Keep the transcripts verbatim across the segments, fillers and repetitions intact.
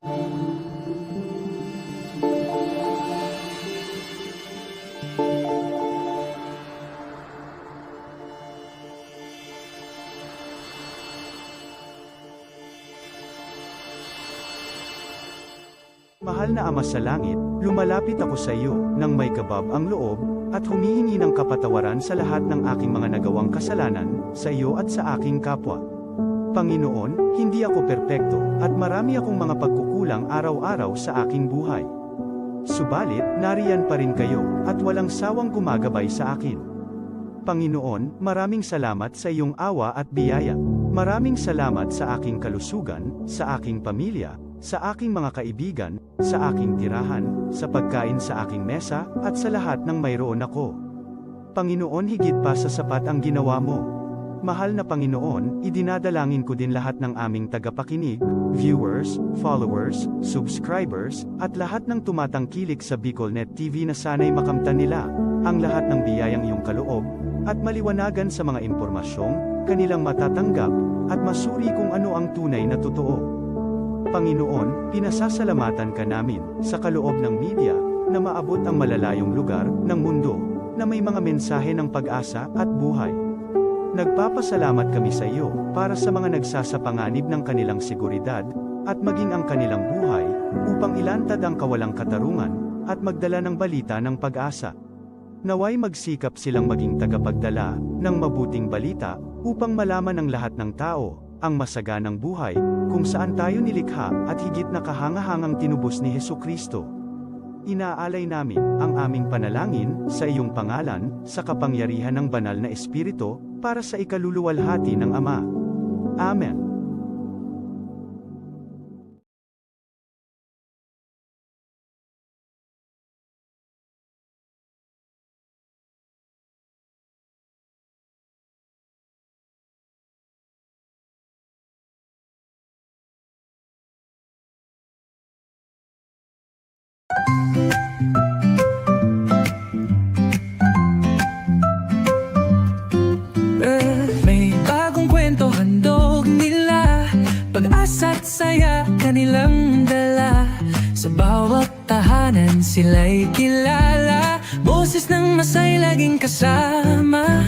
Mahal na Ama sa Langit, lumalapit ako sa iyo nang may kabab ang loob, at humihingi ng kapatawaran sa lahat ng aking mga nagawang kasalanan, sa iyo at sa aking kapwa. Panginoon, hindi ako perpekto, at marami akong mga pagkukulang araw-araw sa aking buhay. Subalit, nariyan pa rin kayo, at walang sawang gumagabay sa akin. Panginoon, maraming salamat sa iyong awa at biyaya. Maraming salamat sa aking kalusugan, sa aking pamilya, sa aking mga kaibigan, sa aking tirahan, sa pagkain sa aking mesa, at sa lahat ng mayroon ako. Panginoon, higit pa sa sapat ang ginawa mo. Mahal na Panginoon, idinadalangin ko din lahat ng aming tagapakinig, viewers, followers, subscribers, at lahat ng tumatangkilik sa BicolNet T V na sana'y makamtan nila ang lahat ng biyayang iyong kaloob at maliwanagan sa mga impormasyong kanilang matatanggap at masuri kung ano ang tunay na totoo. Panginoon, pinasasalamatan ka namin sa kaloob ng media na maabot ang malalayong lugar ng mundo na may mga mensahe ng pag-asa at buhay. Nagpapasalamat kami sa iyo para sa mga nagsasapanganib ng kanilang seguridad at maging ang kanilang buhay upang ilantad ang kawalang katarungan at magdala ng balita ng pag-asa. Naway magsikap silang maging tagapagdala ng mabuting balita upang malaman ng lahat ng tao ang masaganang buhay kung saan tayo nilikha at higit na kahangahangang tinubos ni Jesu-Cristo. Inaalay namin ang aming panalangin sa iyong pangalan, sa kapangyarihan ng Banal na Espiritu, para sa ikaluluwalhati ng Ama. Amen. May bagong kwento handog nila, pag-asa't saya kanilang dala. Sa bawat tahanan sila'y kilala, boses ng masay laging kasama.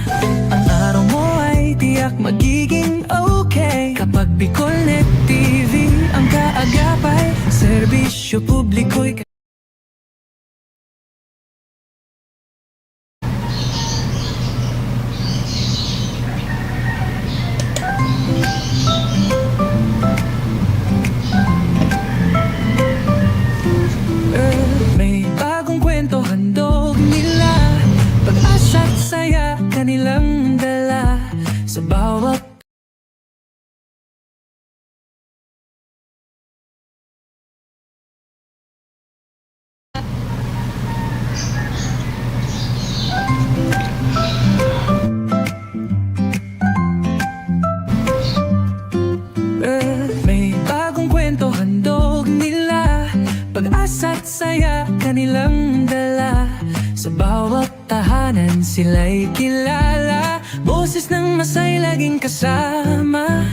Ang araw mo ay tiyak magiging okay kapag BicolNet T V ang kaagapay. Serbisyo publiko'y May bagong kwento handog nila, pag-asa't saya kanilang dala. Sa bawat May bagong kwento handog nila, pag-asa't saya kanilang dala. Sa bawat tahanan sila'y kilala, boses ng masay laging kasama.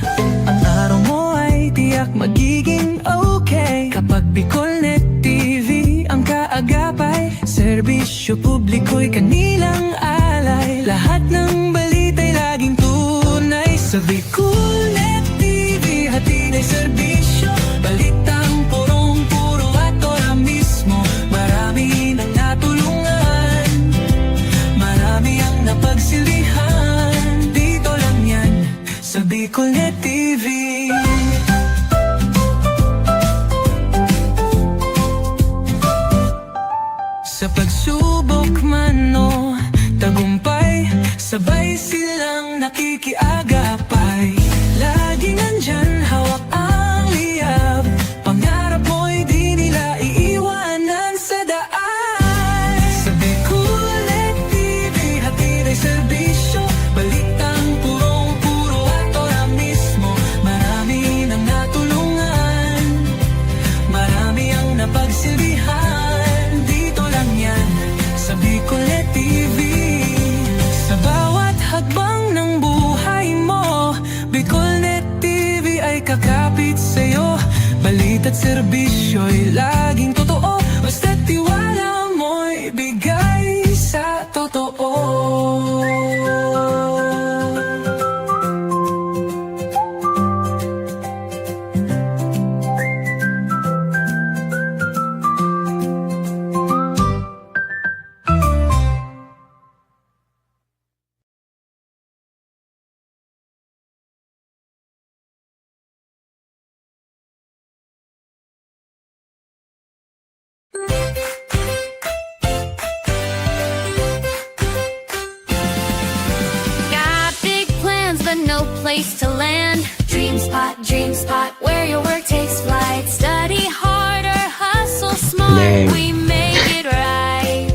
Ang araw mo ay tiyak magiging okay kapag BicolNet T V ang kaagapay. Serbisyo publiko'y kanilang alay, lahat ng balita'y laging tunay. Sa BicolNet T V hatid ay serbisyo, balitang purong-puro at ora mismo. Marami nang natulungan, marami ang napagsilbihan. Dito lang yan sa BicolNet T V. Sa pagsubok man o tagumpay, sabay silang nakikiagapay. Laging nandyan, hawak ang liyab, pangarap mo'y di nila iiwanan sa daan. Sa BicolNet T V hatid ay serbisyo, balitang purong-puro at ora mismo. Marami nang natulungan, marami ang napagsilbihan. Dito lang yan sa BicolNet T V. Sa bawat hakbang ng buhay mo, BicolNet T V ay kakapit sa'yo. Balita't serbisyo Ko'y laging totoo, basta tiwala mo'y bigay sa totoo. Got big plans, but no place to land. Dream Spot, Dream Spot, where your work takes flight. Study hard or hustle smart, Name. We make it right.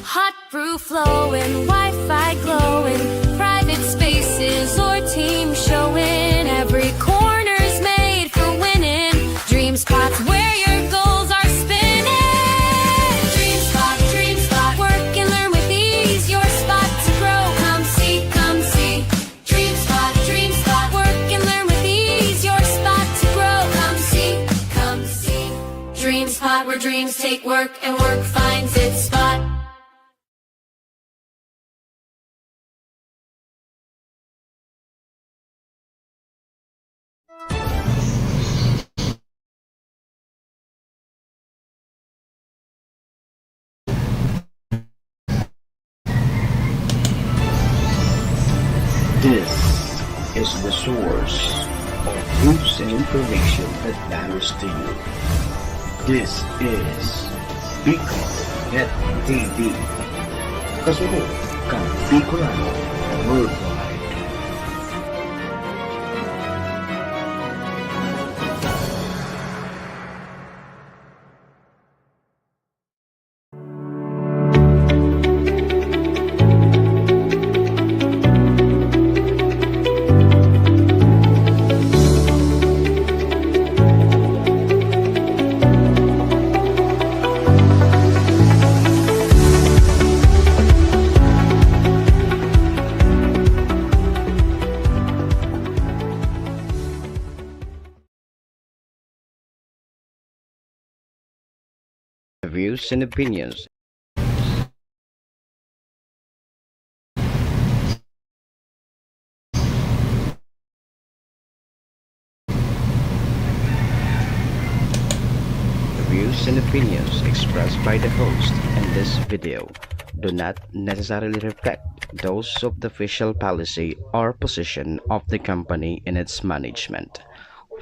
Hot brew flowing, Wi-Fi glowing, private spaces or team showing. Every corner's made for winning. Dream Spot's where your goals are spinning. Dream Spot, Dream Spot, work and learn with ease. Your spot to grow. Come see, come see. Dream Spot, Dream Spot, work and learn with ease. Your spot to grow. Come see, come see. Dream Spot, where dreams take work and work finds its spot. This is the source of news and information that matters to you. This is Bicol Net T V. Kasunod kan Bicolano Worldwide. The views and opinions. The views and opinions expressed by the host in this video do not necessarily reflect those of the official policy or position of the company in its management.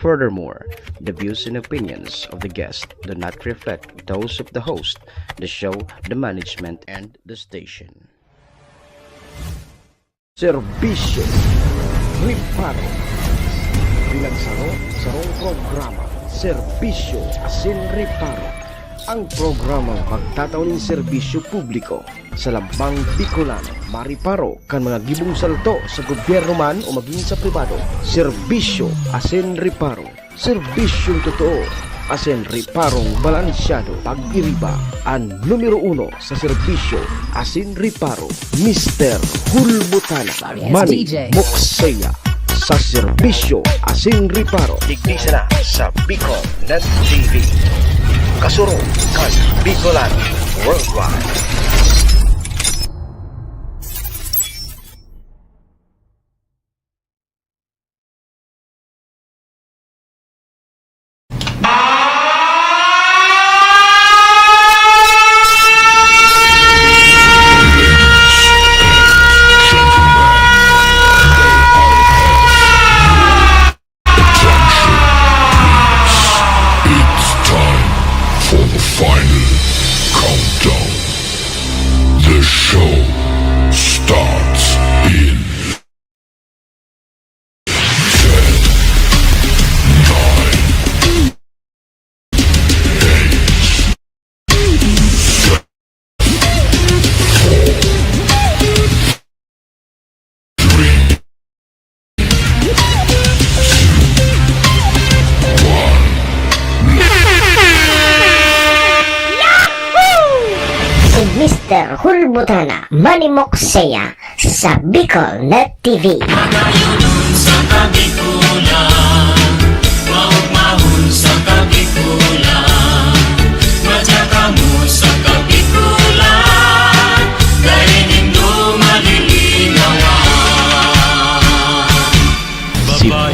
Furthermore, the views and opinions of the guest do not reflect those of the host, the show, the management, and the station. Serbisyo Reparo. Bilang saro, sarong programa, Serbisyo asin Reparo. Ang programang magtatao nin serbisyo publiko sa lambang Bicolano, mareparo kan mga gibong salto sa gobyerno man o magin sa pribado. Serbisyo asin reparo. Serbisyong totoo asin reparong balansyado. Pag-iriba an numero uno sa serbisyo asin reparo, Mister Hulbutana. Manny Mokseya. Sa serbisyo asin reparo. Digdi sana sa Bicol Net T V. Kasurog kan Bicolano Worldwide. It's time for the final countdown. The show starts in ten, nine, eight, seven, four, three, two, one. Si Mister Hulbutana, Manny Mokseya, sa Bicol Net T V. Magayunon sa Kabikulan, maugmahon sa Kabikulan.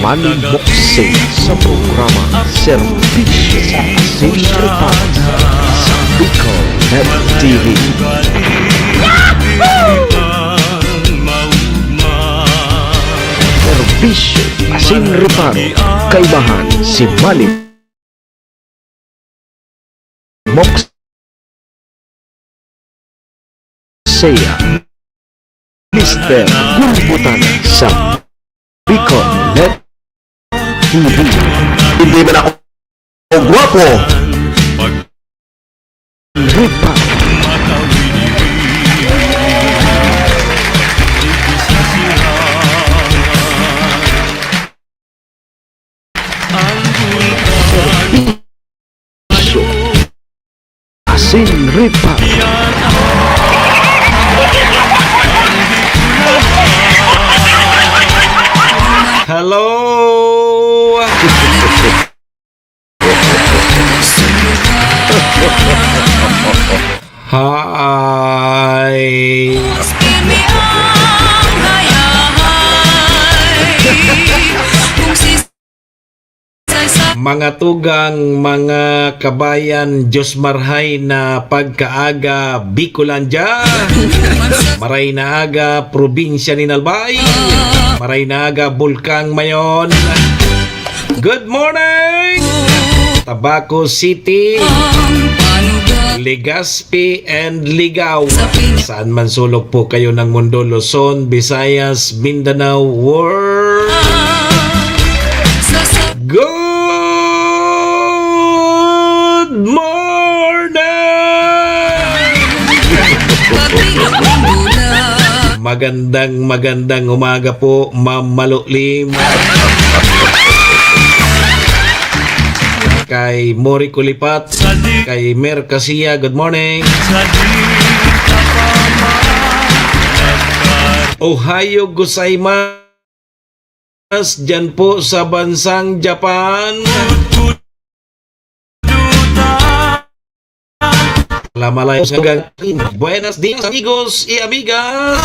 Aning boxing sa programa Serbisyo sa Asin Reparo sa Bicol Net T V. Serbisyo Asin Reparo, kaibahan si Malik. Mox Sea, Mister Gulbutan sa Bicol Net T V. Hindi man ako gwapo. Ripa. Asin Ripa. Hello! Hi! Mga tugang, mga kabayan, Diyos marhay na pagkaaga, Bicolandia. Maray na aga, probinsya nin Albay. Maray na aga, Bulkang Mayon. Good morning! Tabaco City, Legazpi and Ligao. Saan man sulok po kayo ng mundo, Luzon, Visayas, Mindanao, world. Good morning! Magandang, magandang umaga po, Ma'am Malulim. Kay Mori Kulipat, kay Mer Casia, good morning. Ohayo gozaimasu. Diyan po sa bansang Japan. Buenos dias, amigos y amigas.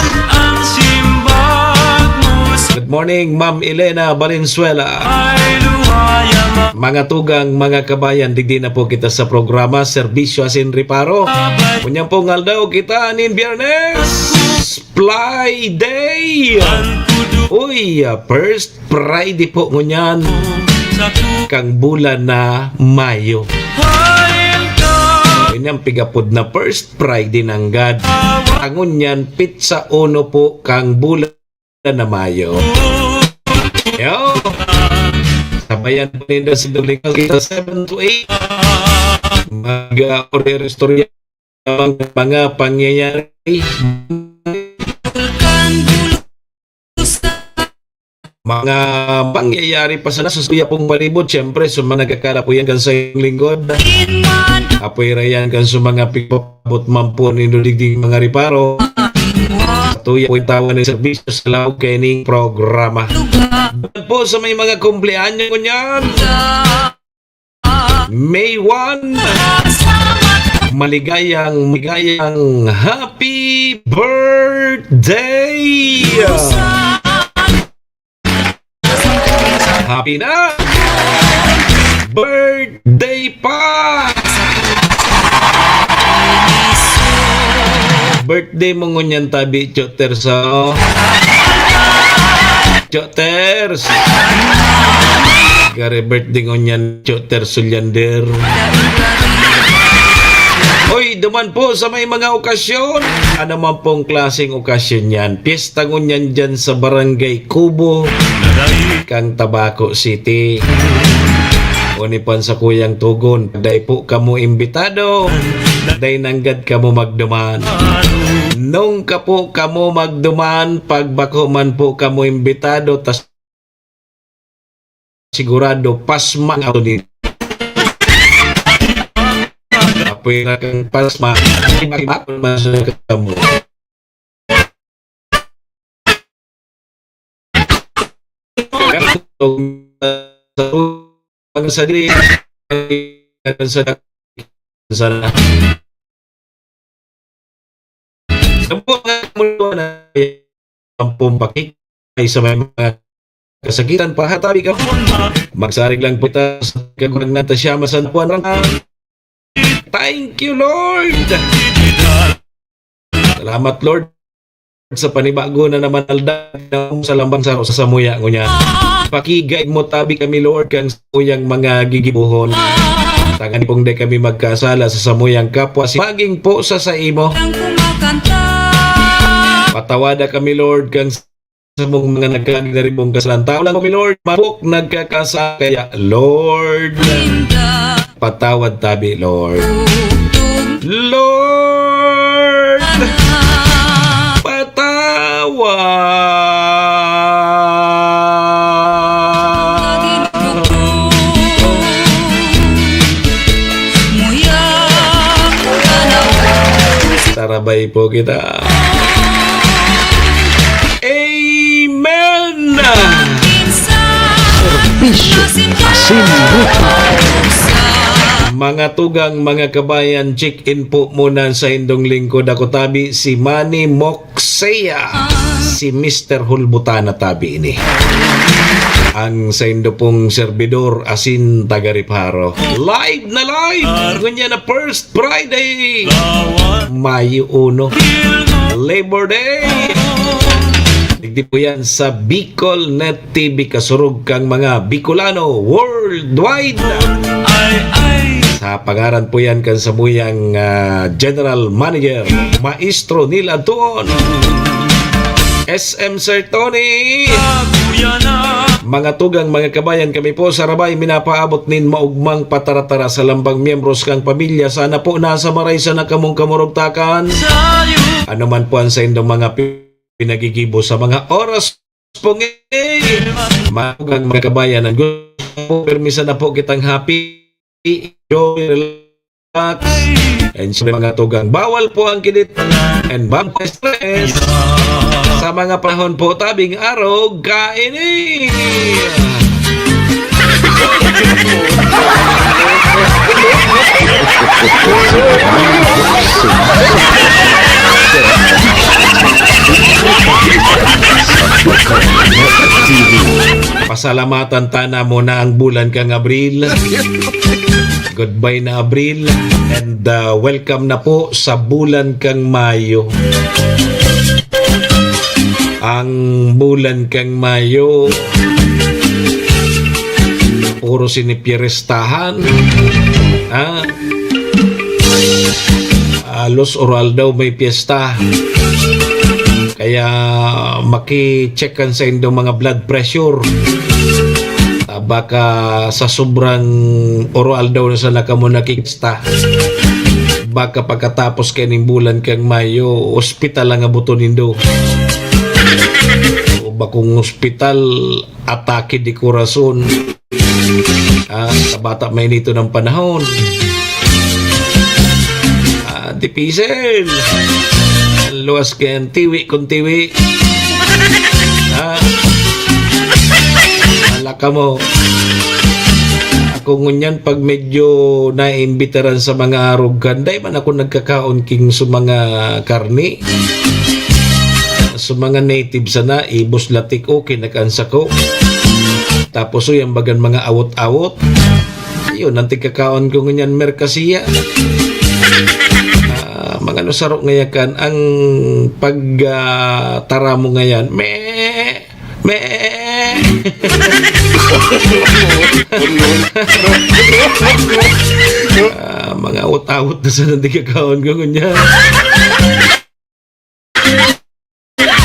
Good morning, Ma'am Elena Valenzuela. Mga tugang, mga kabayan, digdi na po kita sa programa Serbisyo Asin Reparo. Ngunyan pong aldaw kita nin Biyernes. Friday! Uy, ah, first Friday po ngunyan kang bulan na Mayo. Ngunyan pigapod na first Friday nanggad. Ang ngunyan, pitsa uno po kang bulan na Mayo. Yo! Sabayan po ninda si Domingo kita seven to eight. Mag, ah, order istorya mga, mga pangyayari, mga pangyayari pa sana sa suya pong palibot. Siyempre, sa mga nagkakala po yan kan sa iyong lingkod. Apoy ra yan kan sa mga pipabot man po nindo digdi mga reparo. Sa tuya po yung tawa ng serbisyo sa laog kaining programa. Doon po sa may mga kumpleanyo ko niyan. May one. Maligayang, maligayang happy birthday! Happy na! Birthday pa! Birthday mo ngunyan tabi, Choters, oh. Choters! Gari birthday ngunyan, Choters Sulyander. Oy, duman po sa may mga okasyon. Ano man pong klaseng okasyon yan. Piyesta ngunyan dyan sa Barangay Kubo, kang Tabaco City. Unipan sa kuyang tugon, dai po kamo imbitado. Dai nanggad kamo magduman. Nung ka po kamo magduman, pag bako man po kamo imbitado, tas sigurado, pasma ang auto ni. Apoy na kang pasma, di makibakon man sa kamo. Ang sadiri, sa sana. Sa buong mundo na ang pumpakik ay sa may mga kasakitan pa, ha, tabi ka. Magsarig lang po ta sa kagurang nata siya, masanpuan lang. Thank you, Lord! Salamat, Lord, sa panibago na naman aldaw sa lambang sa, sa samuya, ngunyan. Pakigay mo tabi kami, Lord, kan samuyang mga gigibohon. Tangan pong di kami magkasala sa samuyang kapwa, si maging po sa saimo. Patawada kami, Lord, kan sa mong mga nagkaginaribong kasalanan. Tao lang kami, Lord. Mapok nagkakasa-, kaya, Lord, patawad tabi, Lord. Lord, patawad. Tarabay po kita. Amen! Serbisyo asin grupo. Mga tugang, mga kabayan, check-in po muna sa indong lingkod. Ako tabi si Manny Moksea, si Mister Hulbutana tabi ini. Ang saindo pong serbidor, asin taga Reparo. Live na live! Ngunyan na first Friday, Mayo uno, Labor Day. Digdi po yan sa Bicol Net T V, kasurog kang mga Bicolano worldwide. Sa pangaran po yan kan samuyang, ah, General Manager, Maestro Neil Antuon. S M Sir Tony. Mga tugang, mga kabayan, kami po sa Rabay minapaabot nin maugmang pataratara sa lambang miyembros kang pamilya. Sana po nasa maray sana kamong kamurugtakan. Ano man po ang saindong mga pi-, pinagigibo sa mga oras pong ini. Mga tugang, mga kabayan, ang gusto po, permi sana po kitang happy. Enjoy, relax. And syempre, mga tugang, bawal po ang kidit and bawal po stress. Sa mga panahon po, tabing arog, kaini. Pasalamatan ta na muna ang bulan kang Abril. Goodbye na Abril, and, ah, welcome na po sa bulan kang Mayo. Ang bulan kang Mayo, puro sinipyerestahan. Ah, halos oro-aldaw may piyesta. Kaya maki-check kan saindong mga blood pressure. Ah, baka sa sobrang oro-aldaw na sana kamo nakikista. Baka pagkatapos kaining bulan kang Mayo, ospital ang abuton nindo. O bakong ospital, atake de corazon. Ah, sa bata mainiton ang panahon. Ah, dipisil. Luwas kayan, tiwi kung tiwi. Ah, wala ka mo. Ako ngunyan, pag medyo naimbitaran sa mga arog kan, dai man ako nagkakaon king sa mga karni. Sa mga native sana, ibos, latik, okay na kan sako. Tapos, uy, ang bagan mga awot-awot. Ayun, ang tigkakaon ko ngunyan, merkasiya. Ah, mga ano, saro ngayakan, ang pag, ah, tara mo ngayan, me, me. Ah, mga awot-awot na sana tigkakaon ko ngunyan.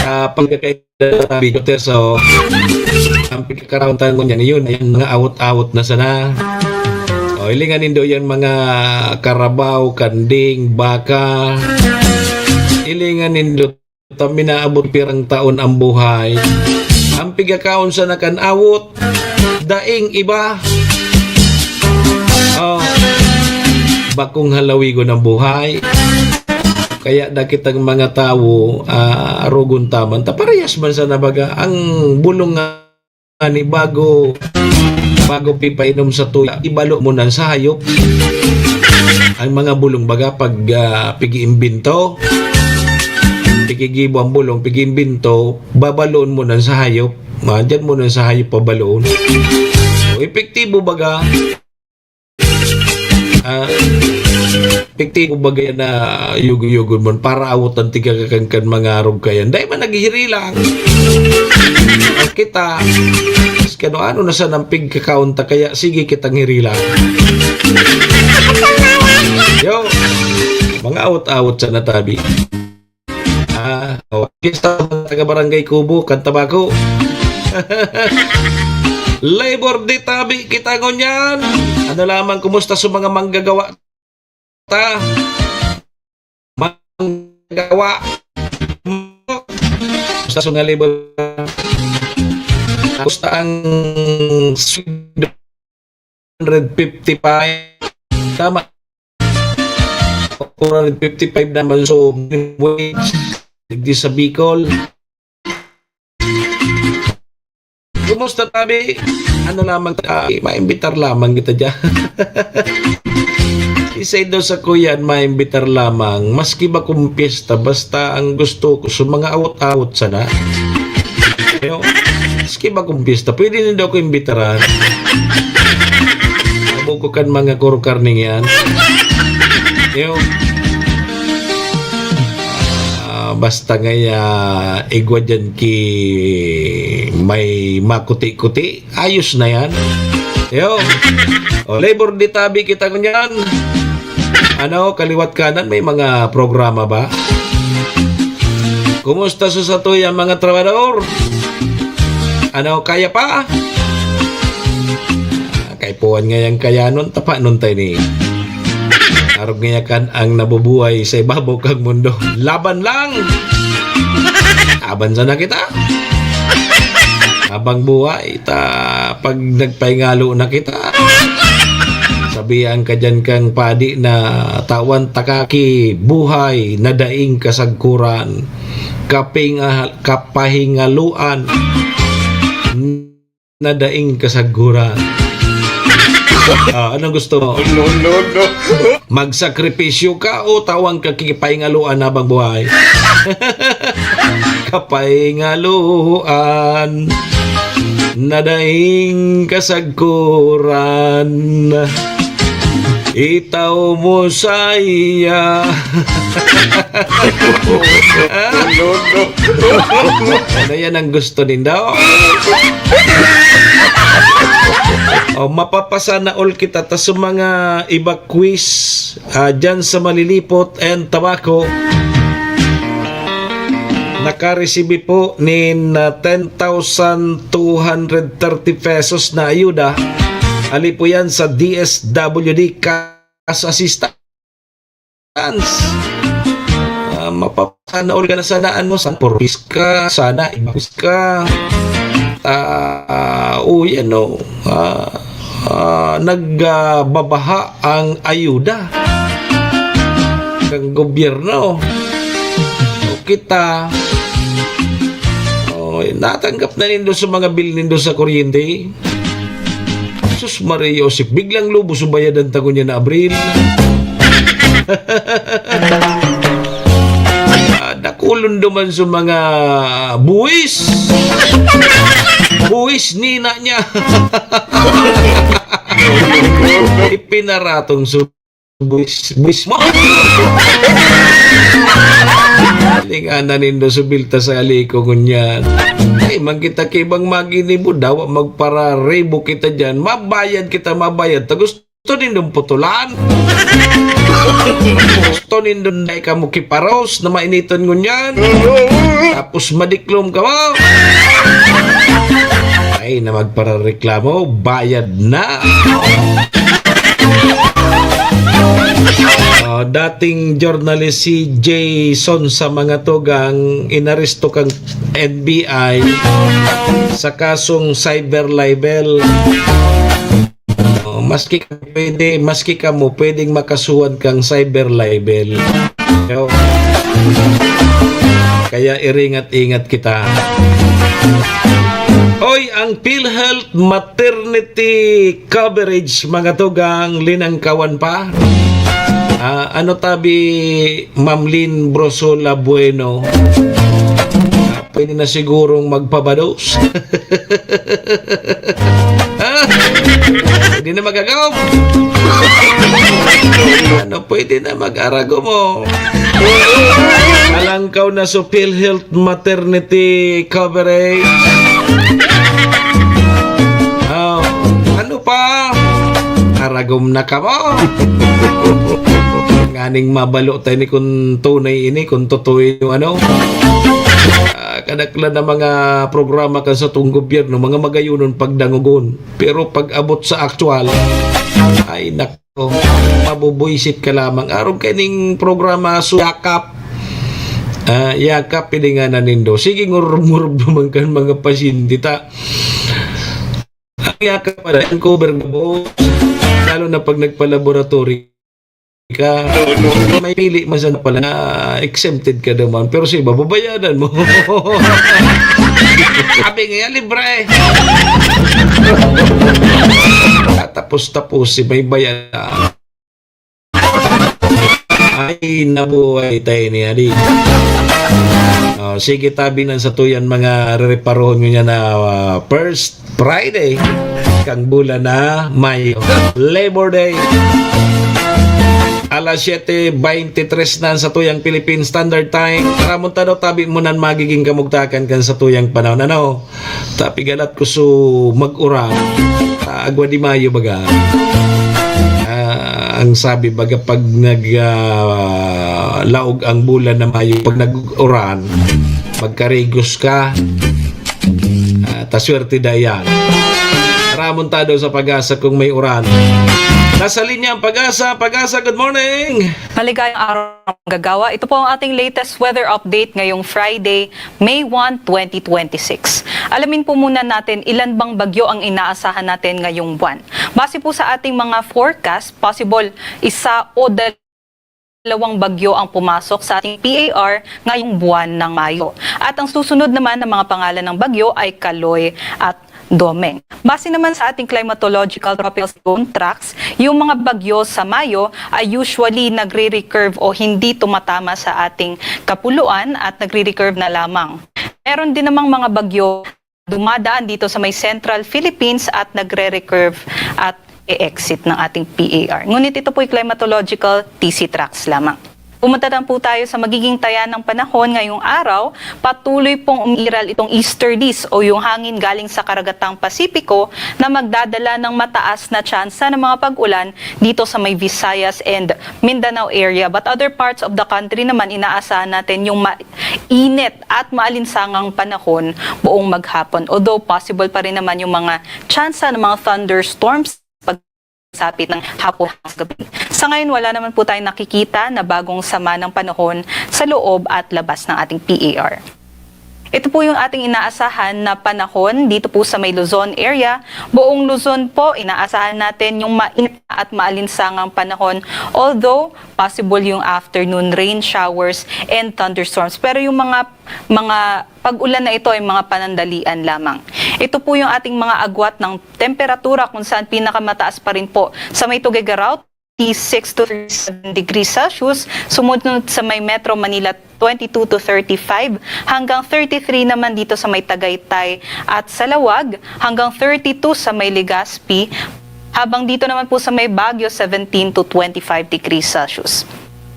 Ah, pagkakaiba sa video, so, ang pagkakaraon tayo ngunyan, yun, ayun, mga awot-awot na sana. O, hilingan nindo yan, mga karabaw, kanding, baka. Hilingan nindo, ta minaabot pirang taon ang buhay. Ang pigakaon sana kan awot, daing iba. Oh, bakong halawigon ang buhay. Kaya dakit ang mga tawo, ah, arogon ta man. Ta parehas man sana baga ang bulong nga ni bago, bago pipainom sa tuya, ibalo mo nan sa hayop. Ang mga bulong baga pag, ah, pig-iimbento, pigigibo ang bulong, pig-iimbento, babaloon mo nan sa hayop. Ma, diyan mo na sa hayop pabaloon. So, epektibo baga. Ah, epektibo baga yan na yugo-yugon mo para awot ang tigkakakan kan mga arog kayan. Dahil ba naghihiri lang? Kita, kano ano na sa nampig kakaon ta, kaya sige kitang hiri lang. Yo, mga awot-awot sa natabi. Ah, oh, piyesta mga taga Barangay Kubo, kan Tabaco. Labor Day tabi kita ngunyan. Ano lamang, kumusta sa mga manggagawa ta? Manggagawa. Kumusta sa mga labor? Kumusta ang sweldo? Hundred fifty-five. Tama. Four hundred fifty-five naman, so minimum wage. Digdi sa Bicol. Kumusta, tabi? Ano lamang, tabi? Maimbitar lamang kita dyan. Isay daw sa kuyan, maimbitar lamang. Maski ba kung piyesta, basta ang gusto ko sa mga awot-awot sana. Yo, maski ba kung piyesta, pwede nindo ako imbitaran. Abo ko kan mga kurukarning yan. Yo. Ah, basta ngaya, igwa dyan ki may makuti-kuti, ayos na yan. Yo. O, Labor Day tabi kita ngunyan. Ano, kaliwat kanan, may mga programa ba? Kumusta sa satuya mga trabahador? Ano, kaya pa? Ah, kaipuhan ngayang kayanon, tapanon tayo ni. Arog ngaya kan ang nabubuhay sa ibabaw kang mundo. Laban lang! Laban sana kita. Habang buhay, ta, pag nagpahingalo na kita, sabihan ka dyan kang padi na tawan taka ki buhay na daing kasagkuran, kapinga-, kapahingaluan na daing kasagkuran. Ah, anong gusto mo? No, no, no. Magsakripisyo ka o tawan ka ki pahingaluan habang buhay? Kapahingaluan na daing kasagkuran. Itaw mo saiya. No, no. Ano yan ang gusto nindo? O, mapapasana all kita ta sa mga iba quiz, ah, dyan sa Malilipot and Tabaco. Nakaresibi po nin, ah, ten thousand two hundred thirty pesos na ayuda. Ali po yan sa D S W D Cash Assistance. Ah, mapapasana all ka na sana, ano, sana purpose ka, sana ibagos ka. Ah, o yan, o. Ah, ah, nagbabaha ang ayuda ng gobyerno. O kita, o, natanggap na nindo sa mga bill nindo sa kuryente. Sus Maria Josep, biglang lubos ang bayadan ta ngunyan na Abril. Ah, dakulon duman sa mga buwis. Buwis nina niya. Ipinaratong su-, buwis, buwis mo. Linganan nindo subilta sa aliko ngunyan. Ay, man kita kibang maginibo, dawa magpararibo kita dyan. Mabayad kita, mabayad. Ta gusto nindong putulan. Gusto nindong dai kamo kiparos na mainiton ngunyan. Tapos madiklom kamo. Ay, na magparareklamo, bayad na. Ah, dating journalist si Jason sa mga tugang, inaresto kang N B I sa kasong cyber libel. Oh, maski ka pwede, maski kamo pwedeng makasuhan kang cyber libel. Yo. Kaya iringat-ingat kita. Oy, ang PhilHealth maternity coverage, mga tugang, linangkawan pa. Ah, ano tabi, Ma'am Lynn Brosola Bueno? Ah, pwede na sigurong magpabados. Ah, pwede na mag-agom. Ano, pwede na mag-aragom, oh. Alangkaw na sa PhilHealth Maternity Coverage. Ah, ano pa? Aragom na ka mo. Nganing mabalo tayo ni kung tunay ini, kung totoo yung ano. Ah, kadaklan na mga programa kan satong gobyerno, mga magayonon pagdangogon. Pero pag abot sa aktuwal, ay nako, mabubuisit ka lamang. Arog kaining programa, so yakap. Ah, yakap, pwede nga na nindo. Sige, ngurub-ngurub naman kan mga pasyente ta. Ang yakap pala, ang cover mo, boss. Lalo na pag nagpa-laboratory ka. May pili man sana pala na exempted ka naman, pero sa iba, babayadan mo. Sabi nga yan, libre. Tapos-tapos, si may bayadan. Ay, nabuhay tayo ni Adi. Oh, sige, tabi na sa tuyan mga rereparohon nyo niya na, ah, first Friday kang bulan na Mayo. Labor Day. Alas siyete veintitrés na sa tuyang Philippine Standard Time. Ramon ta daw, tabi mo nan magiging kamugtakan kan sa tuyang panahon. Ano? Tapi galat ko so mag-uran. Ah, agwa di mayo baga. Ah, ang sabi baga pag nag, ah, laog ang bulan na mayo, pag nag-uran, magkarigos ka. Ah, ta swerte da yan. Ramon ta daw sa Pag-asa kung may uran. Nasa linya ang Pag-asa. Pag-asa, good morning! Maligayang araw, mga gagawa. Ito po ang ating latest weather update ngayong Friday, May one, twenty twenty-six. Alamin po muna natin ilan bang bagyo ang inaasahan natin ngayong buwan. Base po sa ating mga forecast, possible isa o dalawang bagyo ang pumasok sa ating P A R ngayong buwan ng Mayo. At ang susunod naman na mga pangalan ng bagyo ay Kaloy at Domeng. Base naman sa ating climatological tropical cyclone tracks, yung mga bagyo sa Mayo ay usually nagre-recurve o hindi tumatama sa ating kapuluan at nagre-recurve na lamang. Meron din namang mga bagyo dumadaan dito sa may Central Philippines at nagre-recurve at e-exit ng ating P A R. Ngunit ito po'y climatological T C tracks lamang. Pumunta naman po tayo sa magiging taya ng panahon ngayong araw. Patuloy pong umiiral itong easterlies o yung hangin galing sa karagatang Pasipiko na magdadala ng mataas na tsansa ng mga pag-ulan dito sa may Visayas and Mindanao area. But other parts of the country naman, inaasahan natin yung mainit at maalinsangang panahon buong maghapon. Although possible pa rin naman yung mga tsansa ng mga thunderstorms pagsapit ng hapon at gabi. Sa ngayon, wala naman po tayong nakikita na bagong sama ng panahon sa loob at labas ng ating P A R. Ito po yung ating inaasahan na panahon dito po sa may Luzon area. Buong Luzon po, inaasahan natin yung mainit at maalinsangang panahon. Although, possible yung afternoon rain showers and thunderstorms. Pero yung mga, mga pag-ulan na ito ay mga panandalian lamang. Ito po yung ating mga agwat ng temperatura kung saan pinakamataas pa rin po sa may Tuguegarao, thirty-six to thirty-seven degrees Celsius. Sumunod sa may Metro Manila, twenty-two to thirty-five, hanggang thirty-three naman dito sa may Tagaytay at Salaoag, hanggang thirty-two sa may Legazpi, habang dito naman po sa may Baguio, seventeen to twenty-five degrees Celsius.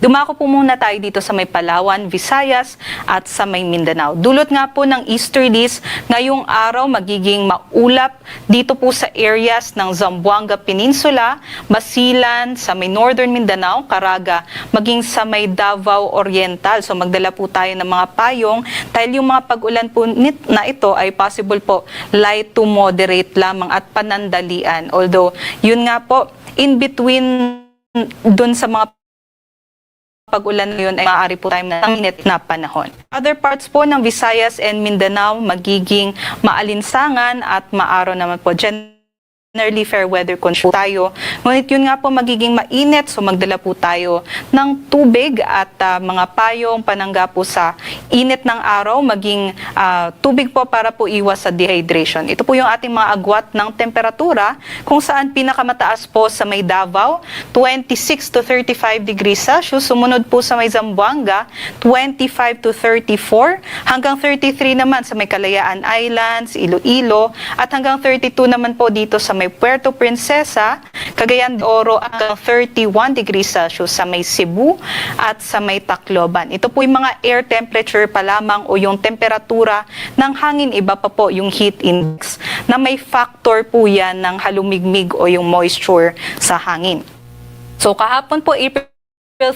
Dumako po muna tayo dito sa may Palawan, Visayas at sa may Mindanao. Dulot nga po ng easterlies, ngayong araw magiging maulap dito po sa areas ng Zamboanga Peninsula, Basilan, sa may Northern Mindanao, Caraga, maging sa may Davao Oriental. So magdala po tayo ng mga payong dahil yung mga pag-ulan po nit-, na ito ay possible po light to moderate lamang at panandalian. Although, yun nga po, in between dun sa mga pag-ulan na yun ay maaari po tayong matanginit na panahon. Other parts po ng Visayas and Mindanao, magiging maalinsangan at maaraw naman po. Diyan generally fair weather condition tayo. Ngunit yun nga po, magiging mainit, so magdala po tayo ng tubig at, ah, mga payong panangga po sa init ng araw, maging, ah, tubig po para po iwas sa dehydration. Ito po yung ating mga agwat ng temperatura, kung saan pinakamataas po sa may Davao, twenty-six to thirty-five degrees Celsius. Sumunod po sa may Zamboanga, twenty-five to thirty-four, hanggang thirty-three naman sa may Kalayaan Islands, Iloilo, at hanggang thirty-two naman po dito sa may Puerto Princesa, Cagayan de Oro, hanggang thirty-one degrees Celsius sa may Cebu at sa may Tacloban. Ito po yung mga air temperature pa lamang o yung temperatura ng hangin, iba pa po yung heat index na may factor po yan ng halumigmig o yung moisture sa hangin. So kahapon po, April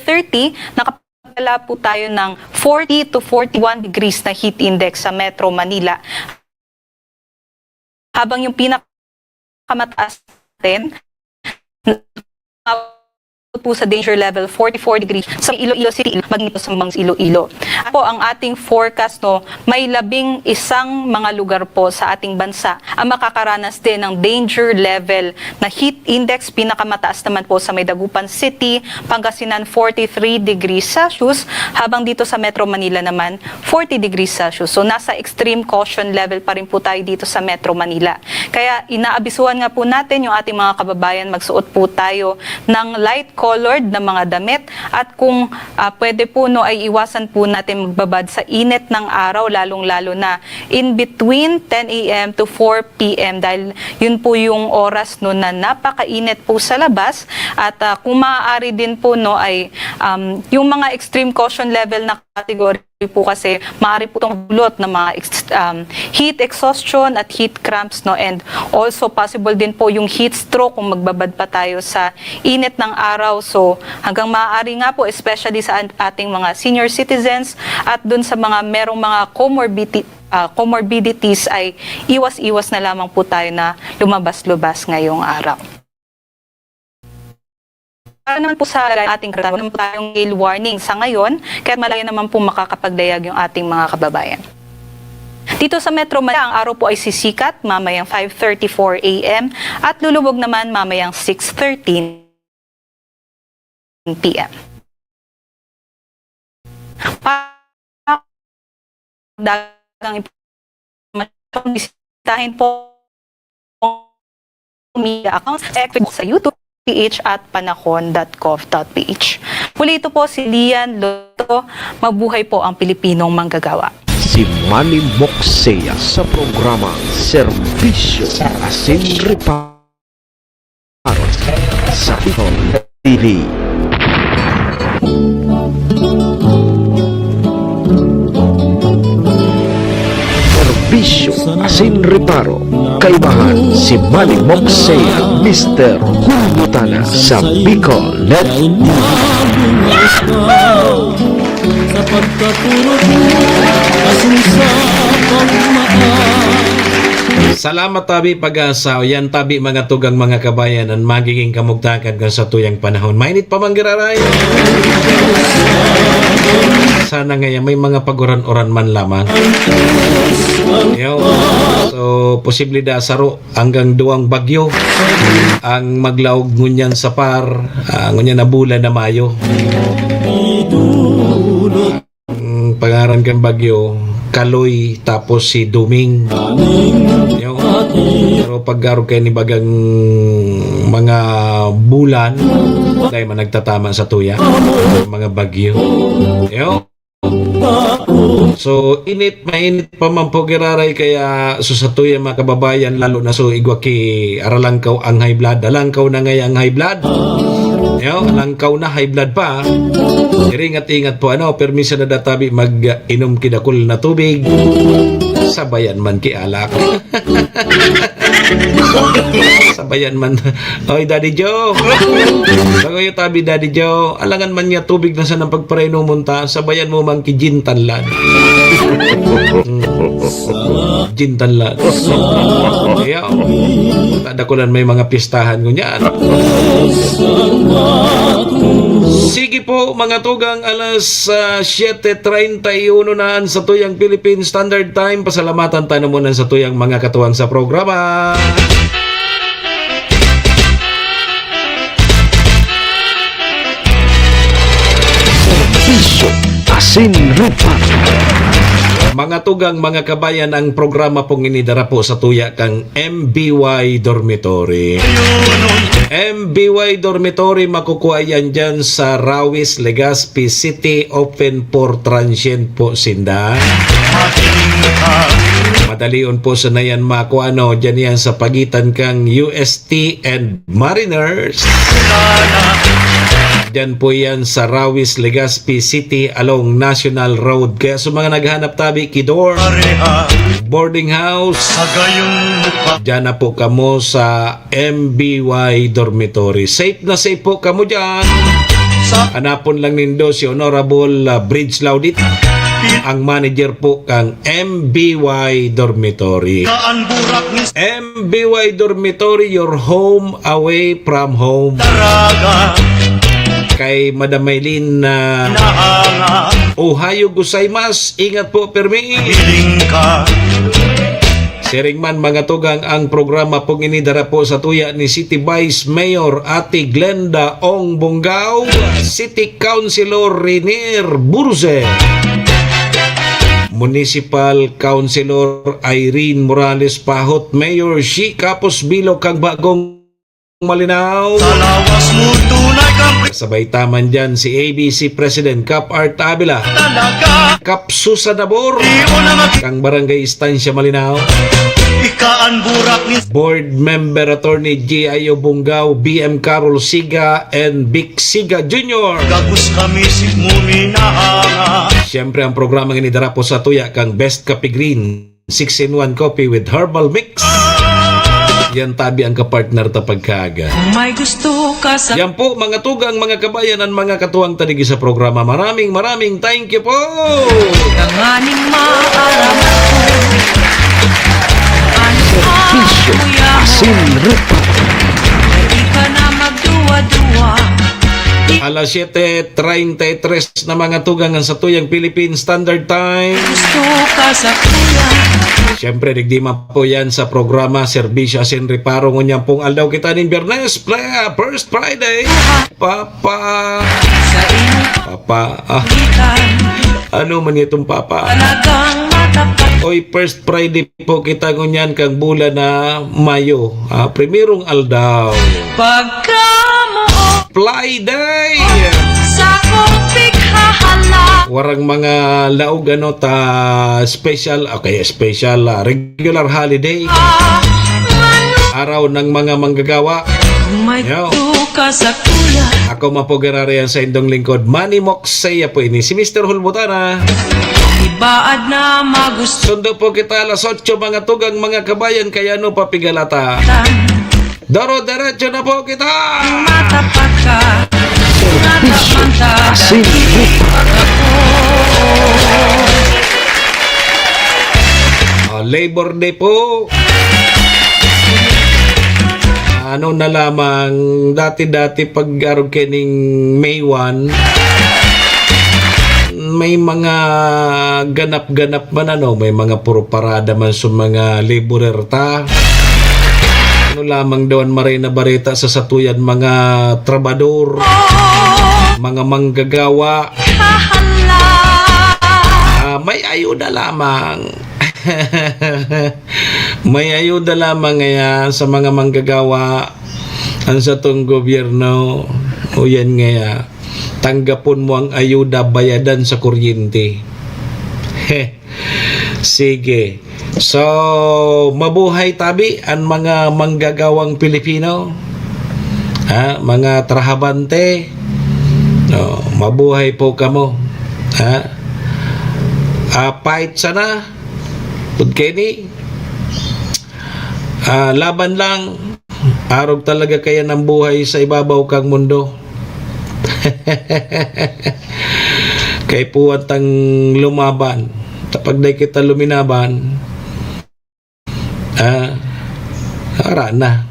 thirty, nakapadala po tayo ng forty to forty-one degrees na heat index sa Metro Manila. Habang yung pinakamataas natin, po sa danger level, forty-four degrees sa Iloilo City, maging ito sa mga Iloilo. At po ang ating forecast, no, may labing isang mga lugar po sa ating bansa ang makakaranas din ng danger level na heat index. Pinakamataas naman po sa may Dagupan City, Pangasinan, forty-three degrees Celsius, habang dito sa Metro Manila naman, forty degrees Celsius. So nasa extreme caution level pa rin po tayo dito sa Metro Manila. Kaya inaabisuhan nga po natin yung ating mga kababayan, magsuot po tayo ng light colored na mga damit, at kung, ah, pwede po, no, ay iwasan po natin magbabad sa init ng araw, lalong-lalo na in between ten a m to four p m, dahil yun po yung oras, no, na napakainit po sa labas. At, ah, kung maaari din po, no, ay, um, yung mga extreme caution level na category po kasi maaari po itong dulot ng mga ex-, um, heat exhaustion at heat cramps, no, and also possible din po yung heat stroke kung magbabad pa tayo sa init ng araw. So hanggang maaari nga po, especially sa an-, ating mga senior citizens at dun sa mga merong mga comorbidi-, ah, comorbidities, ay iwas-iwas na lamang po tayo na lumabas-lubas ngayong araw. Para naman po sa ating karanasan, wala naman tayong hail warning sa ngayon, kaya malaya naman po makakapagdayag yung ating mga kababayan. Dito sa Metro Manila, ang araw po ay sisikat mamayang five thirty-four a m at lulubog naman mamayang six thirteen p m. Pa-, dagang impormasyon, bisitahin po ang media accounts, sa YouTube, P H at panahon dot gov dot P H. Muli, ito po si Lian Loto. Mabuhay po ang Pilipinong manggagawa. Si Manny Moksea sa programang Serbisyo Asin Reparo sa Bicol T V. Serbisyo Asin Reparo, kaibahan si Manny Moksea, Mister Hulbutana sa Bicol Net. Sa pagkaturo ko, asin sa pagmamahal. Salamat, tabi Pag-asa. O yan, tabi mga tugang, mga kabayan, ang magiging kamugtakan kan satuyang panahon. Mainit pa man giraray. Sana ngaya may mga paguran-uran man lamang. Yo. So, posible da saro hanggang duwang bagyo ang maglaog ngunyan sa par, ah, ngunyan na bulan na Mayo. Ang pangaran kan bagyo, Kaloy, tapos si Duming. Yo. Pero pag arog kay ni bagang mga bulan, dahil man nagtatama sa tuya, mga bagyo. Yo. So, init, mainit pa man po giraray, kaya so sa tuya, mga kababayan, lalo na so igwa ki aralangkaw ang high blood, alangkaw na ngay ang high blood. Yo, alangkaw na, high blood pa. Iringat-ingat po, ano, permiso na databi mag-inom kidakul na tubig. Sabayan man ki alak. Sabayan man. Oy, Daddy Joe. Bago yung tabi, Daddy Joe. Alangan man niya tubig na sa nang pagparainomon ta. Sabayan mo man ki gin tanlad. Mm. Gin tanlad. Kaya, tadakulan may mga pistahan ko niyan. Sige po, mga tugang, alas, ah, siete treinta y uno na an satuyang Philippine Standard Time. Pasalamatan tayo muna sa tuyang mga katuwang sa programa. Serbisyo Asin Repair. Mga tugang, mga kabayan, ang programa pong ini dara po sa tuya kang M B Y Dormitory. M B Y Dormitory, makukuha yan dyan sa Rawis, Legazpi City, open for transient po sinda. Madalion po sana yan makuha, no? Dyan yan sa pagitan kang U S T and Mariners. Diyan po yan sa Rawis, Legazpi City along National Road. Kaya sa mga naghanap tabi, kidor, boarding house, diyan na po kamo sa M B Y Dormitory. Safe na safe po kamo diyan. Hanapon lang nindo si Honorable, ah, Bridge Laudit, ang manager po kang M B Y Dormitory. M B Y Dormitory, your home away from home. Kay Madam Maylin na, "Ohayo gozaimasu, ingat po, permi." Siring man, mga tugang, ang programa pong ini dara po sa tuya ni City Vice Mayor Ate Glenda Ong Bongao, City Councilor Renier Burze, Municipal Councilor Irene Morales Pahot, Mayor Shi Kapos Bilo kang Bagong Malinao. Sabay taman dyan si A B C President Kap Art Avila, Kap Susan Abor, kang Barangay Estancia Malinao. Board Member Attorney G I O Bungao, B M Carol Siga, and Vic Siga Junior. Gabos kami si Muminahanga. Siyempre, ang programang ini dara po sa tuya kang Best Kape Green, six-in-one Coffee with Herbal Mix. Yan tabi ang kapartner ta pagkaaga. May gusto ka sa Yan po, mga tugang, mga kabayan, ang mga katuwang ta digi sa programa. Maraming, maraming thank you po. Tanganing maaram ako. Ano ang Serbisyo kuya mo? Asin Repair. Di ka na magduwa-duwa. Alas siyete treinta y tres na, mga tugang, ang satuyang Philippine Standard Time. Gusto ka sa kuya. Siyempre, digdi man po yan sa programa Serbisyo Asin Reparo. Ngunyan pong aldaw kita nin Biyernes, Fri-, ah, First Friday. Papa. Sa inyo Papa. Ah, itan. Ano man itong papa? Talagang matapat. Oy, First Friday po kita ngunyan kang bulan na Mayo. Ah, primerong aldaw. Pagkamoot Fly Day! Sa kupig hahala. Warang mga laog, ano, ta special, okay, special, ah, regular holiday. Ah, mano- Araw ng mga manggagawa. May Yo. Tuka sa kuya. Ako man po, giraray ang saindong lingkod, Manny Moksey po ini. Si Mister Hulbutana. Ibaad na magusto. Sundo po kita alas otso, mga tugang, mga kabayan, kaya ano pa pigalata? Doro, diretso na po kita! Matapat ka. Serbisyo Asin Repair. Ah, Labor Day po. Ano na lamang, dati-dati pag arog kining May one, may mga ganap-ganap man, ano, may mga puro parada man sa mga laborer ta. Ano lamang daw an maray na bareta sa satuyan mga trabador, mga manggagawa? Ah, may ayuda lamang. May ayuda lamang ngaya sa mga manggagawa. Ang satong gobyerno, o yan ngaya, tanggapon mo ang ayuda, bayadan sa kuryente. Sige. So, mabuhay tabi an mga manggagawang Pilipino. Ha, mga trahabante. No, mabuhay po kamo. Ha? Ah, fight sana. Pud kini. Ah, laban lang. Arog talaga kaya ng buhay sa ibabaw kang mundo. Kaipuhan tang lumaban. Kapag di kita luminaban, ah, ara na.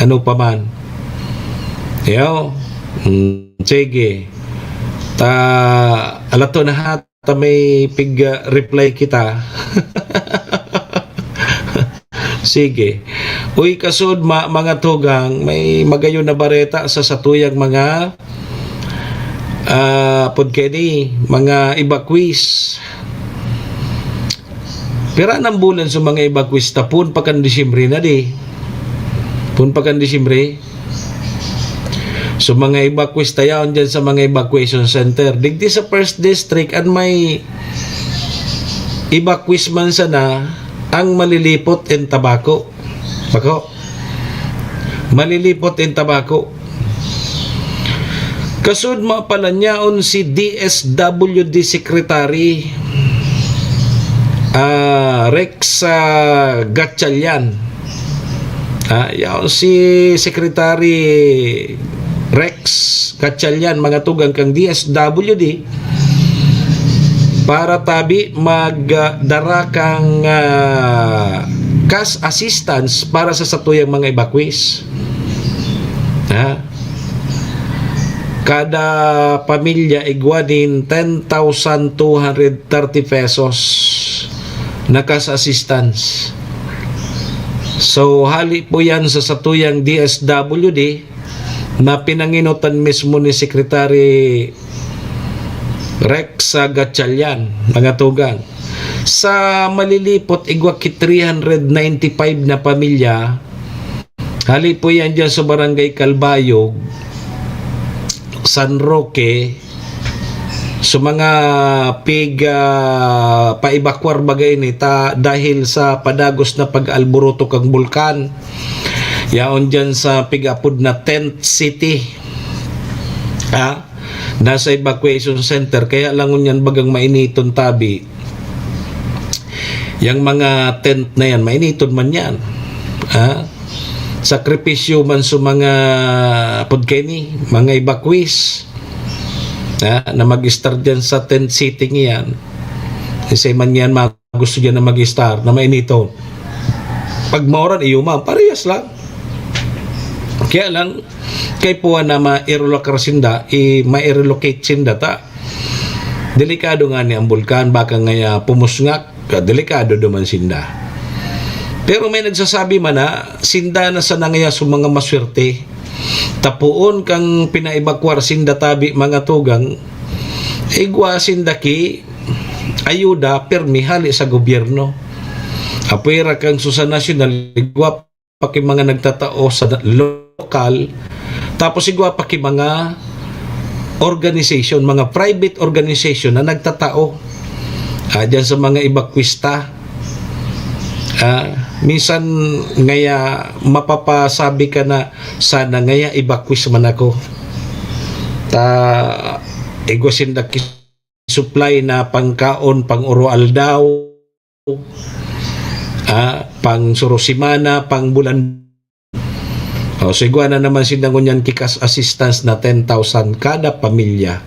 Ano pa man. Yo, mm, sige. Ta, alato na hat. Ta may pig, ah, reply kita. Sige. Uy, kasud, ma-, mga tugang, may magayon na bareta sa satuyang mga ah, pod kini, mga evacuees. Pira nang bulan sa mga evacuees ta poon pa kan Disyembre na di. Poon pa kan Disyembre. So, mga evacuees ta yaon dyan sa mga evacuation center. Digdi sa first district, an may evacuees man sana ang Malilipot and Tabaco. Bako. Malilipot and Tabaco. Kasud mapalanyaon si D S W D Secretary, ah, Rex, ah, Gatchalian. Ah, yaon si Secretary Rex Gatchalian, mga tugang kan D S W D, para tabi magdara kan, ah, cash assistance para sa satuyang mga evacuees. Ha? Kada pamilya igwa nin ten thousand two hundred thirty pesos na cash assistance. So, hali po yan sa satuyang D S W D na pinangenotan mismo ni Secretary Rex Gatchalian, mga tugang. Sa Malilipot, igwa ki three hundred ninety-five na pamilya. Hali po yan dyan sa Barangay Calbayog, San Roque. So, mga pig, ah, paebakwar baga ini ta, dahil sa padagos na pag-alboroto kang bulkan. Yaon dyan sa pig-apod na Tent City. Ha? Nasa evacuation center, kaya lang ngunyan bagang mainiton tabi. Yang mga tent na yan, mainiton man yan. Ha? Sakripisyo man sa mga, pod kini, mga evacuees. Ha? Na mag-estar dyan sa tent city yan. Kasi man yan, mga gusto dyan na mag-estar, na mainiton. Pag mauran, iyo man, parehas lang. Kaya lang, kay puwa na ma-relocate sinda, i-, ma-relocate sinda ta. Delikado nga ni ang bulkan, baka ngaya pumusngak, ka-, delikado duman sinda. Pero may nagsasabi man na, sinda na sana ngaya sa mga maswerte. Ta poon kang pinaebakwar sinda tabi, mga tugang, igwa sinda ki ayuda, pirmi hali sa gobyerno. Apwera kang sa nasyonal, igwa pa ki mga nagtatao sa lokal, tapos igwa pa ki mga organization, mga private organization na nagtatao, ah, dyan sa mga evacuees ta. Ah, minsan ngaya mapapasabi ka na, "Sana ngaya evacuees man ako. Ta igwa sinda ki supply na pangkaon, pang-uro-aldaw, ah, pang-suro semana, pang-bulan." O, so igwa na naman sinda ngunyan ki cash assistance na ten thousand kada pamilya.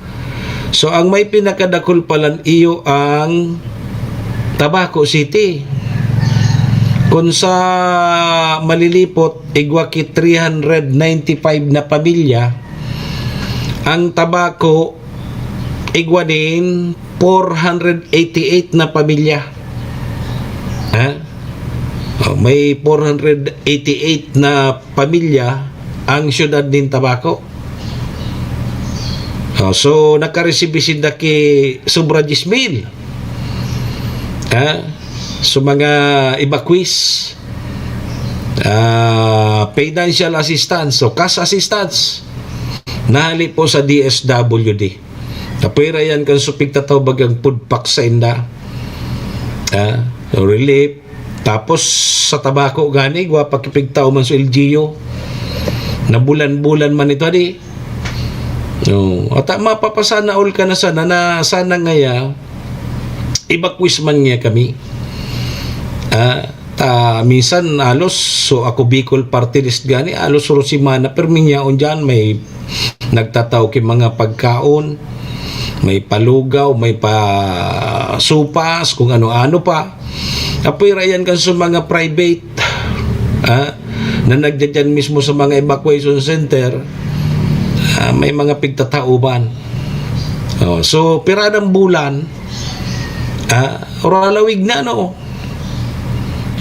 So, ang may pinakadakul palan iyo ang Tabaco City. Kun sa Malilipot, igwa ki three hundred ninety-five na pamilya, ang Tabaco, igwa nin four hundred eighty-eight na pamilya. Ha? Oh, may four hundred eighty-eight na pamilya ang siyudad nin Tabaco. Oh, so, nakaresibi sinda ki sobra diyes mil. Ha? So, mga evacuees, ah, financial assistance o cash assistance na hali po sa D S W D. Kapwera yan kan supig tataw bagang food pack sa inda. Ah, relief. Tapos sa Tabaco gani, igwa pa ki pigtao man sa L G U. Na bulan-bulan man ito, di? No. At ah, mapapasana all ka na sana, na sana ngaya, evacuees man ngaya kami. Ah, ta, minsan, alos, so ako Bicol Party List gani, alos suro semana, pero minyaon dyan, may nagtatao ki mga pagkaon, may palugaw, may pa sopas, kung ano-ano pa. Apwera yan kan sa mga private, ah, na nagdadyan mismo sa mga evacuation center, ah, may mga pigtatauban. Oh, so, pira nang bulan, ah, oralawig na, no?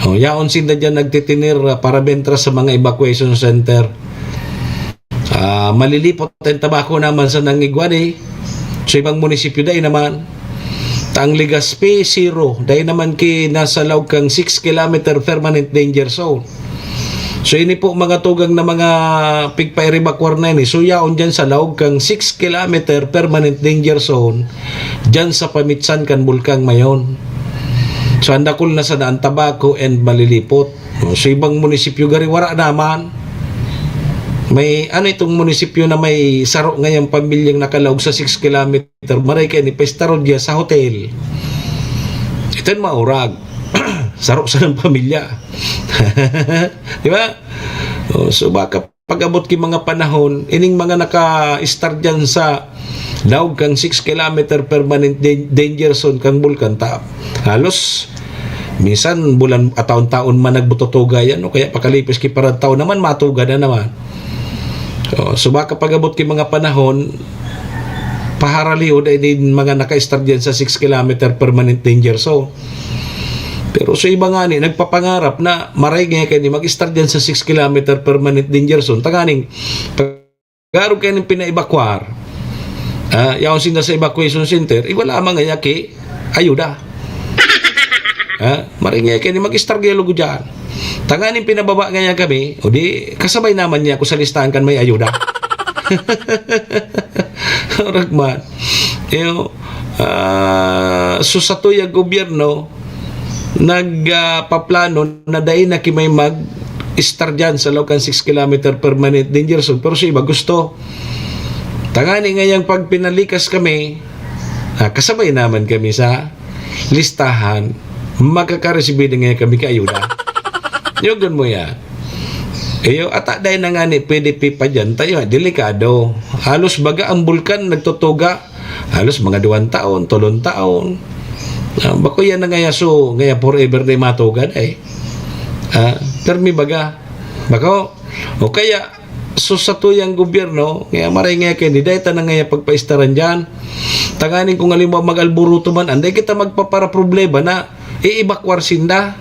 Oh, yaon sinda dyan nagtitinir, ah, para bentra sa mga evacuation center. Ah, Malilipot and Tabaco naman sa nangigwani. Sa ibang munisipyo, dai naman. Ta ang Legazpi, zero. Dai naman ki nasa laog kan six kilometer permanent danger zone. So, ini po mga tugang na mga pigpa-evacuar na ini, so, yaon dyan sa laog kan six kilometer permanent danger zone, dyan sa pamitsan kan Bulkang Mayon. So, ang dakul na sana ang Tabaco and Malilipot. So, ibang munisipyo gari, wala naman. May, ano itong munisipyo na may saro ngayang pamilyang nakalaog sa six kilometer? Maray kaini, pesta ron diya sa hotel. Ito yung maurag. Saro sa ng pamilya. Di ba? Oh, so, baka pag-abot ki mga panahon, ining mga naka-star dyan sa laog kang six kilometer permanent dan-, danger zone kang bulkan, ta halos minsan bulan, ataon-taon man nagbututuga yan, no? Kaya pakalipis ki parang taon naman, matuga na naman. Oh, so, baka pag-abot ki mga panahon, paharaliho na ini mga naka-star dyan sa six kilometer permanent danger zone. Pero sa iba nga ni, nagpapangarap na maray nga kaini mag-star dyan sa six kilometer permanent danger zone. Tanganing, pag-arog kayo ng pina-evacuar, ah, yaon sinda sa evacuation center, igwa lamang nga ki ayuda. Ah, maray nga kaini mag-star gaya lugo dyan. Tanganing pinababa nga niya kami, o di, kasabay naman niya ako sa listahan kan may ayuda. Ragman. Iyo, ah, so sa tuyang gobyerno, nag, ah, paplano na dai na ki may mag-star dyan sa laog kan six kilometer permanent danger zone. Pero sa iba gusto. Tangani ngayang pag pinalikas kami, ah, kasabay naman kami sa listahan, makakaresibi na ngayon kami kay ayuda. Yogon mo yan. Iyo, ata dahil na nga ni P D P pa dyan, tayo, delikado. Halos baga ang bulkan nagtutuga. Halos mga duwang taon, tulong taon. Ah, bako yan na ngaya so, ngaya forever na yung matuga na eh. Ah, permi baga. Bako, o kaya, so sa tuyang gobyerno, ngaya maray ngaya kayo, di dahil na ngaya pagpaistaran dyan. Tanganing kung halimbawa mag-alburuto man, anday kita magpaparaproblema na iibakwar sinda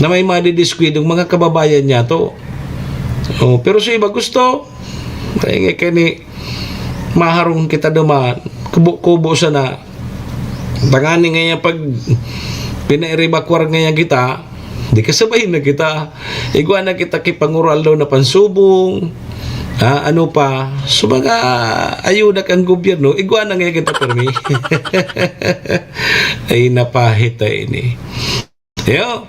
na may madidiskwido ang mga kababayan niya to. Oh, pero sa iba gusto, maray ngaya kayo ni maharong kita duman, kubo-kubo sana. Tangani ngaya pag pinairibakwar ngaya kita, di kasabay na kita. Igwa na kita ki panguraldaw na pansubong. Ah, ano pa? So, mga ayuda kang gobyerno, igwa na ngaya kita permi. Ay, napahit na ini. Yo.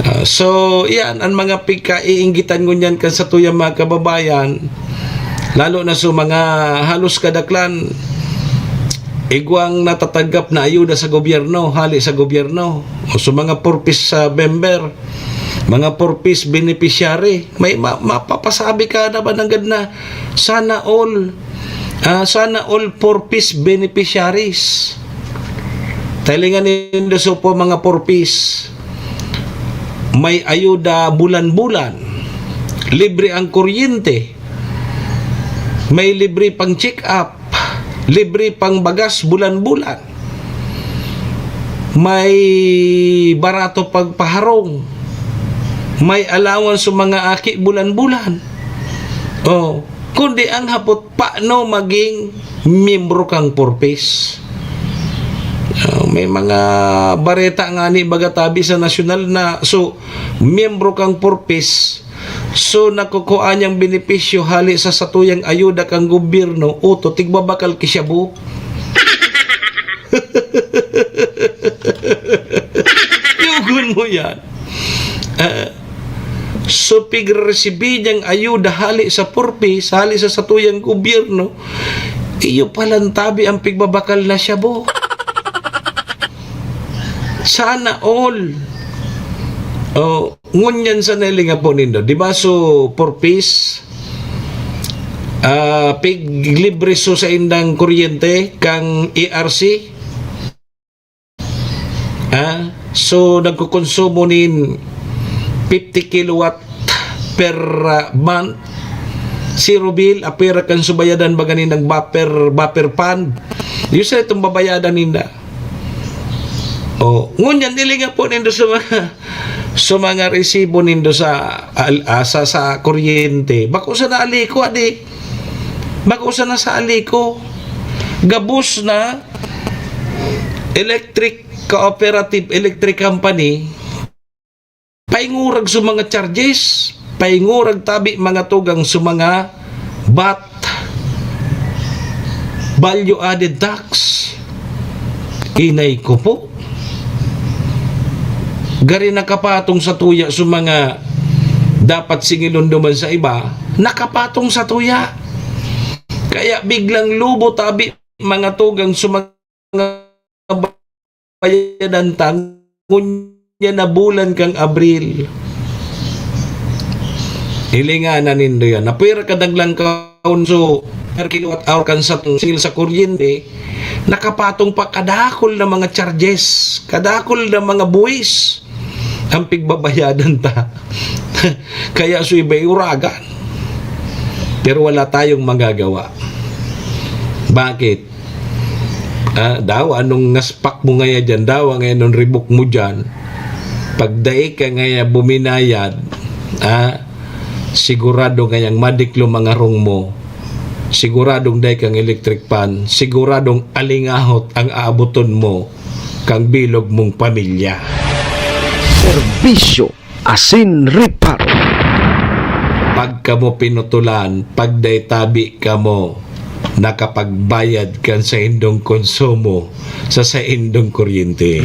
Ah, so, iyan, ang mga pagkaiinggitan ngunyan kan sa tuyang mga kababayan, lalo na sa mga halos kadaklan, igwang natatanggap na ayuda sa gobyerno, hali sa gobyerno, o sa mga purpose sa member, mga purpose beneficiary, may ma-, mapapasabi ka naman agad na, "Sana all, ah, sana all purpose beneficiaries." Talingan nindo sa po mga purpose. May ayuda bulan-bulan. Libre ang kuryente. May libre pang check-up. Libre pang bagas bulan-bulan. May barato pagpaharong. May allowance sa mga aki bulan-bulan. Oh, kundi ang hapot, paano maging miyembro kang purpose? Ah, may mga bareta nga ni baga tabi sa nasyonal na, so, miyembro kang purpose, so, nakukuha niyang benepisyo hali sa satuyang ayuda kang gobyerno, uto, tigbabakal ki shabu. Yogon mo yan. Ah, so, pigre-resibi niyang ayuda hali sa purpose, hali sa satuyang gobyerno, iyo palantabi ang pigbabakal na shabu. Sana all. Oh, ngunyan sa nailing po nindo. Di ba, so, purpose, ah, piglibre so sa indang kuryente kang E R C? Ah, so, nagkukonsumo nin fifty kilowatt per, ah, month. Zero bill, apira kan subayadan baga nin ang buffer, buffer fund. Yun sa itong babayadan ninda. Oh, ngunyan, ilinga po nindo sa mga, sa mga resibo nindo sa, al-, ah, sa, sa kuryente. Bako sa naaliko, adi. Bako sa nasa aliko. gabos na electric cooperative, electric company, paingurag sa mga charges, paingurag tabi mga tugang sa mga vat, value added tax. Inay ko po. Gari nakapatong sa tuya sa mga dapat singilon duman sa iba, nakapatong sa tuya. Kaya biglang lubo tabi mga tugang sa mga bayadan ta, ngunyan na bulan kan Abril. Hilinga na nindo yan. Napwera ka daglang kaon, so, per kilowatt hour kan sa singil sa kuryente, nakapatong pa kadakol na mga charges, kadakol na mga buwis ang pigbabayadan ta. Kaya so iba uragan. Pero wala tayong magagawa. Bakit? Ah, dawa anong ngaspak mo ngaya dyan, dawa ngaya anong ribok mo dyan, pag dai ka ngaya buminayad, ah, sigurado ngayang madiklo mangarong mo, siguradong dai kang electric fan, siguradong alingahot ang aaboton mo kang bilog mong pamilya. Serbisyo asin reparo. Pag kamo pinutulan, pag dai tabi kamo nakapagbayad kan saindong konsumo sa saindong kuryente.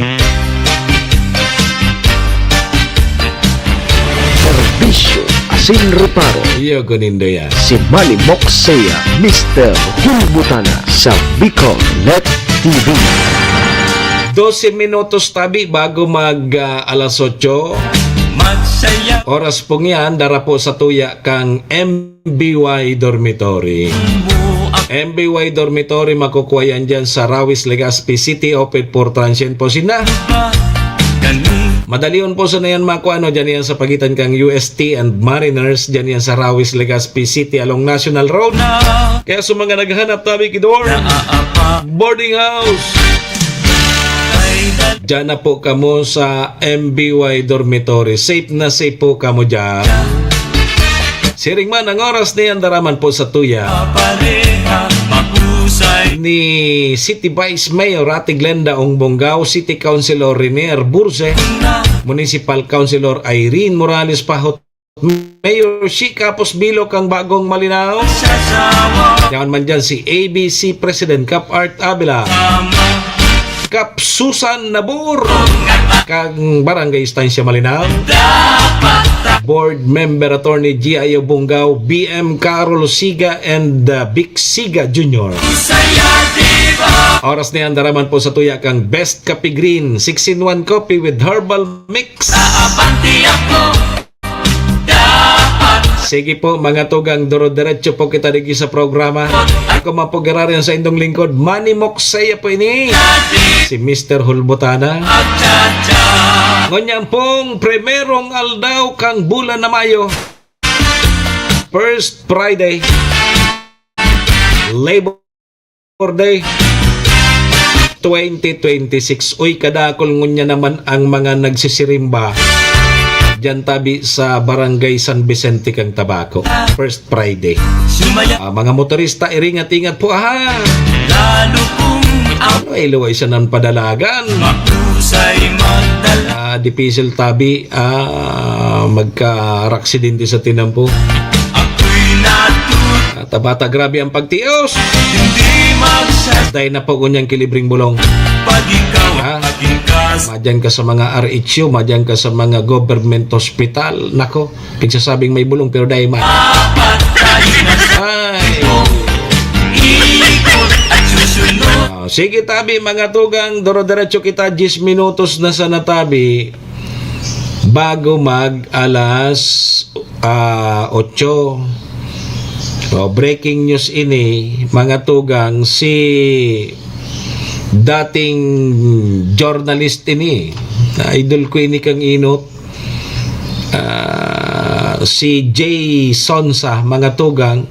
Serbisyo asin reparo. Iyo ko nindo yan. Si Manny Moksea, Mister Hulbutana sa Bicol Net T V. Dose minutos tabi bago mag, ah, alas otso. Magsaya. Oras pong yan, dara po sa tuya kang M B Y Dormitory. M B Y Dormitory, makukuha yan dyan sa Rawis, Legazpi City, open for transient po sina. Madalion po sana yan makuha, no? Dyan yan sa pagitan kang U S T and Mariners, dyan yan sa Rawis, Legazpi City along National Road. Kaya sa mga naghahanap tabi ki dorm, boarding house, dyan na po kamo sa M B Y Dormitory. Safe na safe po kamo dyan. Siring man, ang oras niyan daraman po sa tuya ni City Vice Mayor Ate Glenda Ong Bongao, City Councilor Rene Arburse, Municipal Councilor Irene Morales Pahot, Mayor Shi Kapos Bilo kang Bagong Malinao. Yaon man dyan si A B C President Kap Art Avila, Kap Susan Nabor, kang Barangay Estancia Malinao. Board Member Attorney G I O Bungao, B M Carol Siga, and, uh, Vic Siga Junior. Oras na yan, daraman po sa tuya kang Best Kape Green, six-in-one coffee with herbal mix. Sige po, mga tugang, duro-diretso po kita digi sa programa. Ako man po, giraray ang saindong lingkod, Manny Moksaya po ini, si Mister Hulbutana. Ngunyan pong primerong aldaw kang bulan na Mayo, first Friday, Labor Day twenty twenty-six. Uy, kadakol ngunyan naman ang mga nagsisirimba diyan tabi sa Barangay San Vicente kang Tabaco. First Friday. Ah, mga motorista, iringat-ingat po, ha? Lalo kung ang ano, eh, luway siya ng padalagan. Makusay magdala. Ah, dipisil tabi, ah, magka-aksidente sa tinampo. Ako'y natut- Ah, tabata, grabe ang pagtios. Hindi magsas- Dahil na po ngunyan kilibreng bulong. Pag ikaw, ha? Maging kas- Madyan ka sa mga R H U, madyan ka sa mga government hospital. Nako, pigsasabing may bulong, pero dai man. Ay. Ah, sige, tabi, mga tugang, duro-diretso kita, diyes minutos na sana, tabi, bago mag alas, ah, otso. O, breaking news ini, mga tugang, si dating journalist ini, idol ko ini kang inot, ah, si Jay Sonsa, mga tugang,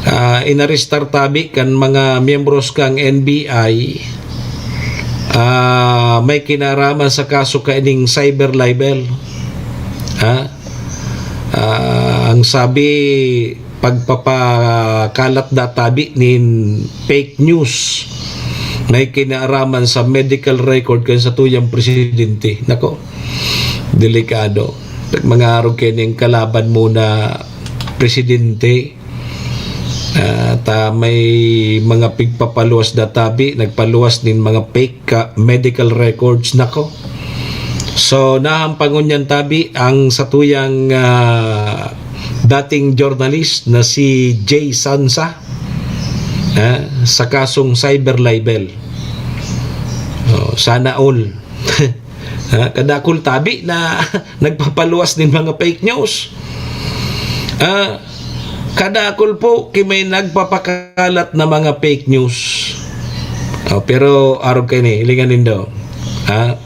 ah, inarestar tabi kan mga miyembros kang N B I, ah, may kinaraman sa kaso kaining cyber libel. Ha? Ah, ang sabi, pagpapakalat da tabi nin fake news na may kinaaraman sa medical record kan satuyang presidente. Nako, delikado. Pag mga arog kayo ning kalaban mo na presidente, ah, ta may mga pigpapaluwas da tabi, nagpaluwas nin mga fake ka medical records. Nako. So, nahampangon niyan tabi ang satuyang, ah, dating journalist na si Jay Sansa, ah, sa kasong cyber libel. Oh, sana all. Ha, kadakul tabi na nagpapaluwas nin mga fake news. Ah, kadakul po ki may nagpapakalat na mga fake news. Oh, pero arog kayo ni, hilingan nindo. Ha?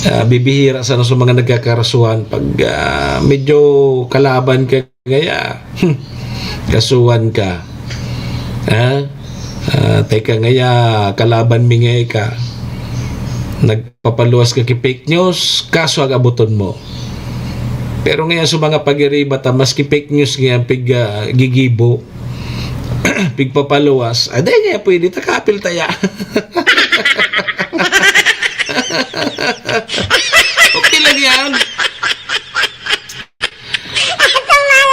Ah, bibihira sana sa mga nagkakarasuhan pag, ah, medyo kalaban ka ngaya. Kasuhan ka. Ha? Ah, teka ngaya, kalaban mi ngaya ka. Nagpapaluwas ka ki fake news, kaso ang abuton mo. Pero ngayon sa mga pagiriba ta, maski fake news ngayon, pig, ah, gigibo, pigpapaluwas, ah, dahil nga pwede, takapil taya. Okay lang yan.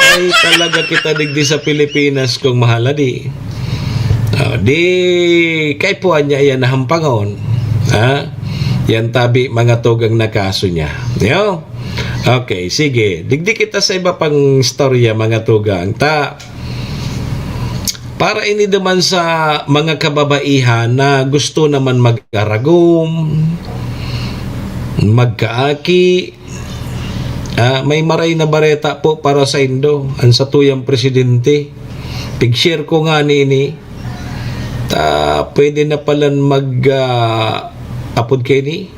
Ay, talaga kita digdi sa Pilipinas, kung mahaladi. Ah, di, kay puwan niya yan nahampangon. Ha? Yan tabi, mga tugang na kaso niya. Yo? Okay, sige. Digdi kita sa iba pang istorya, mga tugang. Ta, para ini naman sa mga kababaihan na gusto naman mag-aragom, magkaaki, ah, may maray na bareta po para sa indo, ang satuyang presidente. Pig-share ko nga nini, ta, pwede na palan mag, ah, apod kaini,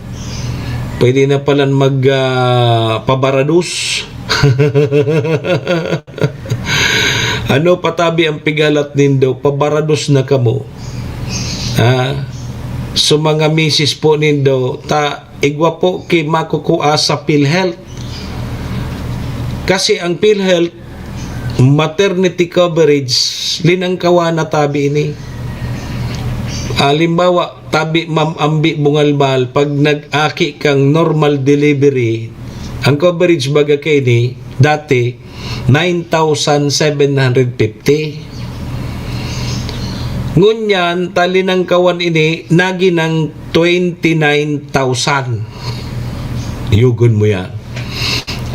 pwede na palan mag, ah, pabarados. Ano pa tabi ang pigalat nindo? Pabarados na kamo. Ha? So, mga misis po nindo, ta, igwa po ki makukua sa PhilHealth. Kasi ang PhilHealth, maternity coverage, linangkawan na tabi ini. Halimbawa, tabi, Ma'am Ambi Bungalbal, pag nag-aki kang normal delivery, ang coverage baga kaini, dati, nine thousand seven hundred fifty. Ngunyan, ta linangkawan ini, nagin ang twenty-nine thousand. Yugon mo yan.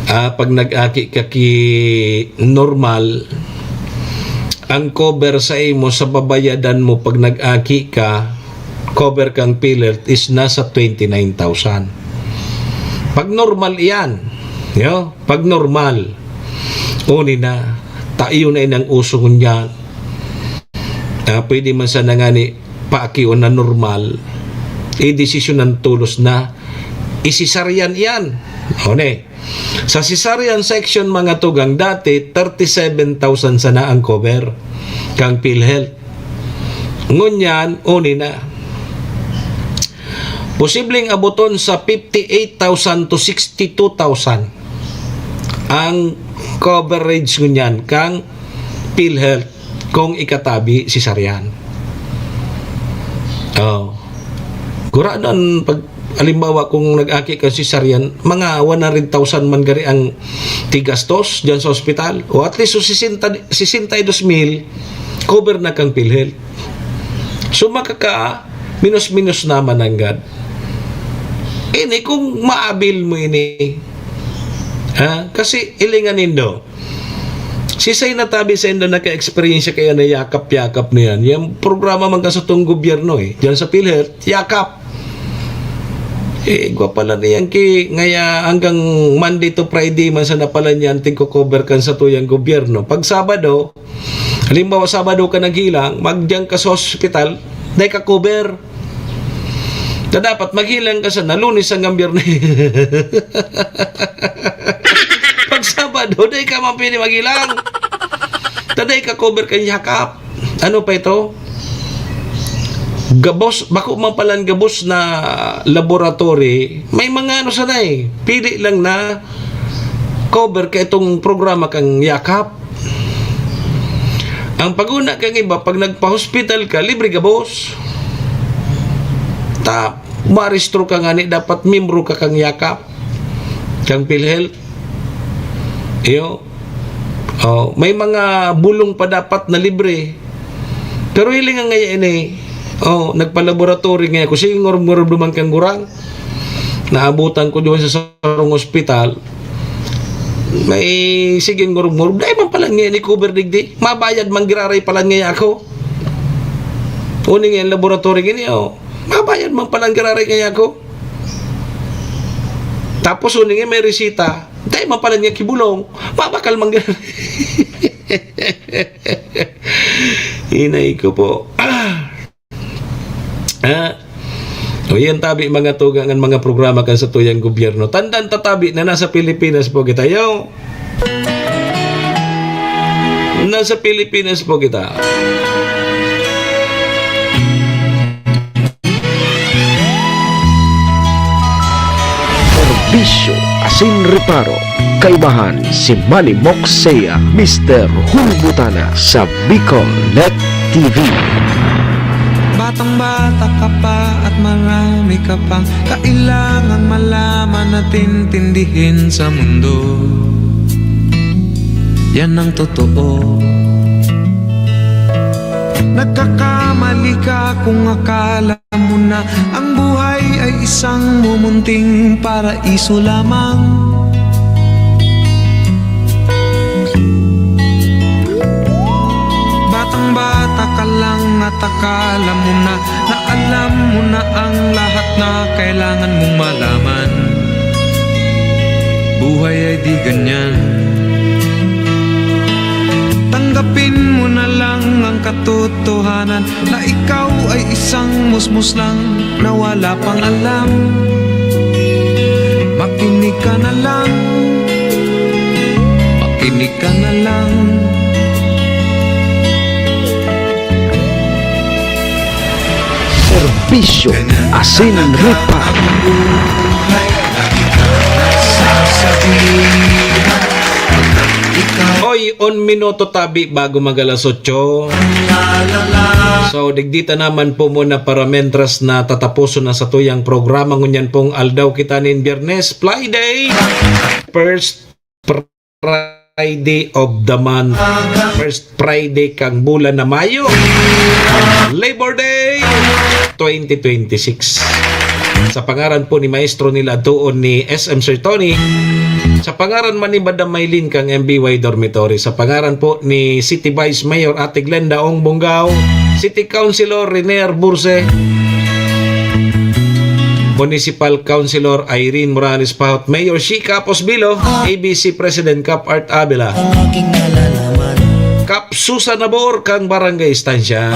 Ah, pag nag-aki ka ki normal, ang cover sa imo sa babayadan mo pag nag-aki ka, cover kang PhilHealth is nasa twenty-nine thousand. Pag normal iyan, yo, pag normal, uni na, tayo na inang uso ngunyan. Ah, pwede man sana ngani paakion na normal, eh, desisyon ng tulos na isisaryan iyan. One, sa cesarean section, mga tugang, dati, thirty-seven thousand sana ang cover kang PhilHealth. Ngunyan, uni na. Posibleng aboton sa fifty-eight thousand to sixty-two thousand ang coverage ngunyan kang PhilHealth kung ikatabi cesarean. Oh. Gurado an pag, halimbawa, kung nag-aki ka cesarean, mga one hundred thousand man gari ang tigastos diyan sa ospital. O at least, so, sesenta, sesenta y dos mil, cover na kang PhilHealth. So, makaka, minus-minus naman nanggad. Ini, kung maabil mo ini, ha? Kasi, ilingan nindo, sisay na tabi saindo naka-eksperyensya kaya na yakap-yakap na yan? Yang programa man ka sa tong gobyerno eh. Diyan sa PhilHealth, yakap. Eh, igwa pala na yan ki, ngaya hanggang Monday to Friday man sana pala niyan tigko-cover kan satuyang gobyerno. Pag Sabado, halimbawa, Sabado ka naghilang, magdiyan ka sa hospital, dai ka cover. Na dapat maghilang ka sana Lunes hanggang Biyernes. Pag Sabado, dai ka man pwede maghilang. Ta dai ka cover kan yakap. Ano pa ito? Gabos, bako man palan gabos na laboratory, may mga ano sana eh, pili lang na cover ka itong programa kang yakap. Ang paguna kang iba, pag nagpa-hospital ka, libre gabos. Ta, marehistro ka ngani, dapat miyembro ka kang Yakap, kang PhilHealth. Iyo. Oh, may mga bulong pa dapat na libre. Pero hiling nga ngaya ini, oh, nagpa-laboratory ngaya ako. Sige, ngurub-ngurub duman kang gurang. Naabutan ko duman sa sarong ospital. May, sige, ngurub-ngurub. Dai man pala ngaya ni cover digdi. Mabayad man giraray pala ngaya ako. Uni nga yung laboratory gini, oh. Mabayad man pala giraray ngaya ako. Tapos uni nga may resita. Dai man pala niya kibolong. Mabakal man giraray. Inay ko po. Ah. Ah. O yan tabi, mga tugang, ang mga programa kan satuyang gobyerno. Tandaan ta tabi na nasa Pilipinas po kita. Yo. Nasa Pilipinas po kita. Serbisyo asin reparo. Kaibahan si Manny Moxea, Mister Hulbutana sa Bicol Net T V. Batang-bata ka pa at marami ka pang kailangang malaman at intindihin sa mundo. Yan ang totoo. Nagkakamali ka kung akala mo na ang buhay ay isang mumunting paraiso lamang. Batang-bata ka lang at akala mo na, na alam mo na ang lahat na kailangan mong malaman. Buhay ay di ganyan. Tanggapin mo na lang ang katotohanan na ikaw ay isang musmos lang na wala pang alam. Makinig ka na lang. Makinig ka na lang. Serbisyo asin reparo. Oy, un minuto tabi bago mag-alas otso. So, digdi ta naman po muna para mentras na tataposon na satuyang programa ngunyan pong aldaw kita nin Biyernes, Friday. First Friday of the month. First Friday kang bulan na Mayo. Labor Day twenty twenty-six. Sa pangaran po ni Maestro nila doon ni S M Sir Tony, sa pangaran man ni Madam Maylin kang M B Y Dormitory, sa pangaran po ni City Vice Mayor Ate Glenda Ong Bongao, City Councilor Renier Burse, Municipal Councilor Irene Morales Pahot, Mayor Shi Capos Bilo, A B C President Cap Art Avila, Cap Susan Nabor kang Barangay Estancia,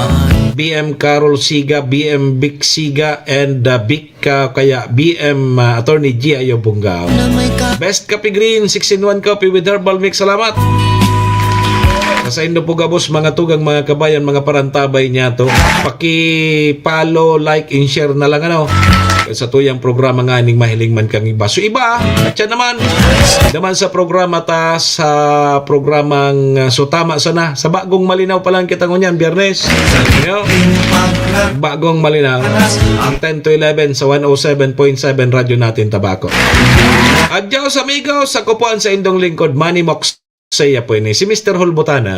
B M Carol Siga, B M Vic Siga, and, uh, Vic, uh, kaya B M, uh, Attorney G I O Bongao. Best Coffee Green, six in one coffee with herbal mix. Salamat. Sa saindo po gabos, mga tugang, mga kabayan, mga parantabay niya to. Paki-follow, like, and share na lang, ano. Sa tuyang programa nga, ning mahiling man kang iba. So, iba, at siya naman, naman sa programa ta, sa programang, uh, So Tama Sana. Sa Bagong Malinaw pa lang kita ngunyan, Biyernes. Yo. Bagong Malinaw. Ang ten to eleven sa one oh seven point seven Radyo Natin Tabaco. Adios, amigos. Ako po ang saindong lingkod, Manny Mox. Saya po ini, si Mister Hulbutana.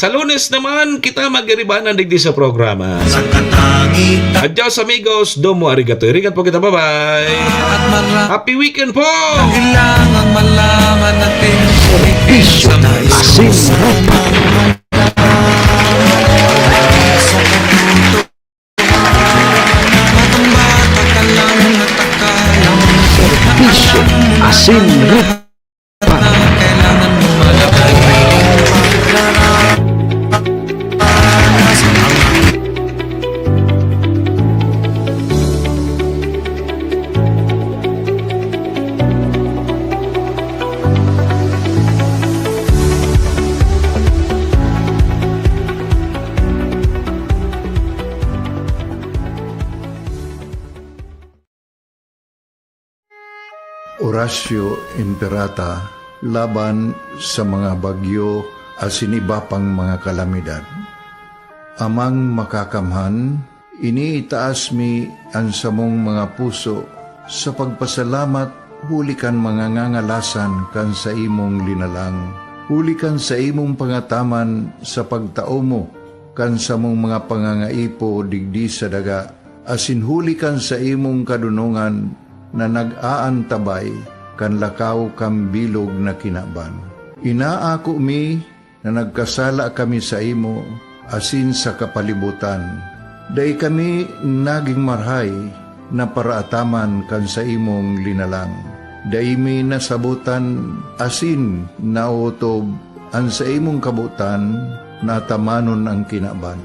Sa Lunes naman, kita magiribanan digdi sa programa. Adios, amigos. Domo arigato. Irigat po kita. Bye-bye. Happy weekend po! Kailangang malaman natin. Bisyo na asin rupa. Bisyo asin rupa. Horacio Imperata laban sa mga bagyo asin iba pang mga kalamidad. Amang Makakamhan, iniitaas mi an samong mga puso sa pagpasalamat huli kan mga ngangalasan kan saimong linalang, huli kan saimong pangataman sa pagtao mo kan samong mga pangangaipo digdi sa daga, asin huli kan saimong kadonongan na nag-aantabay kan lakaw kan bilog na kinaban. Inaako mi na nagkasala kami saimo asin sa kapalibotan. Dai kami nagin marahay na paraataman kan saimong linalang. Dai mi nasabotan asin naotob an saimong kabotan na atamanon an kinaban.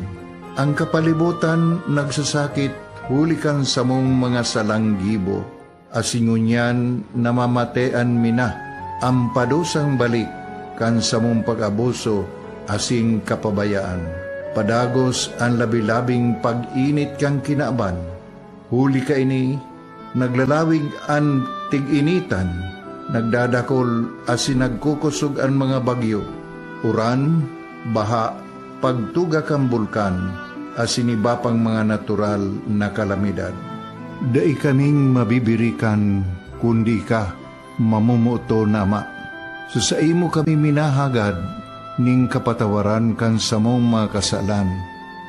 An kapalibotan nagsasakit huli kan samong mga salang gibo, asin ngunyan namamatean mi na an padusang balik kan samong pag-abuso asin kapabayaan. Padagos an labi-labing pag-init kan kinaban. Huli kaini, naglalawig an tig-initan, nagdadakol asin nagkukosog an mga bagyo, uran, baha, pagtuga kan bulkan, asin iba pang mga natural na kalamidad. Dai kaming mabibirikan kundi ika, mamomoton na Ama. Sa saimo kami minahagad nin kapatawaran kan samong mga kasalan.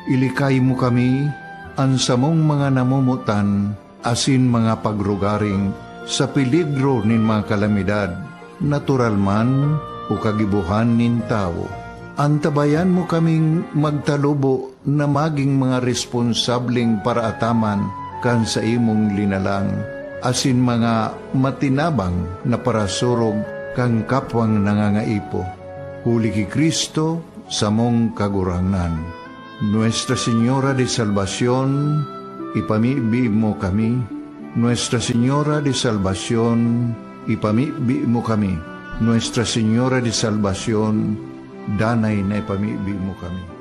Ilikay mo kami, an samong mga namomotan asin mga pagrugaring, sa peligro nin mga kalamidad, natural man o kagibohan nin tawo. Antabayan mo kaming magtalubo na magin mga responsableng paraataman kan saimong linalang, asin mga matinabang na parasurog kan kapwang nangangaipo. Huli ki Cristo, samong Kagurangnan. Nuestra Señora de Salvacion, ipamibi mo kami. Nuestra Señora de Salvacion, ipamibi mo kami. Nuestra Señora de Salvacion, danay na ipamibi mo kami.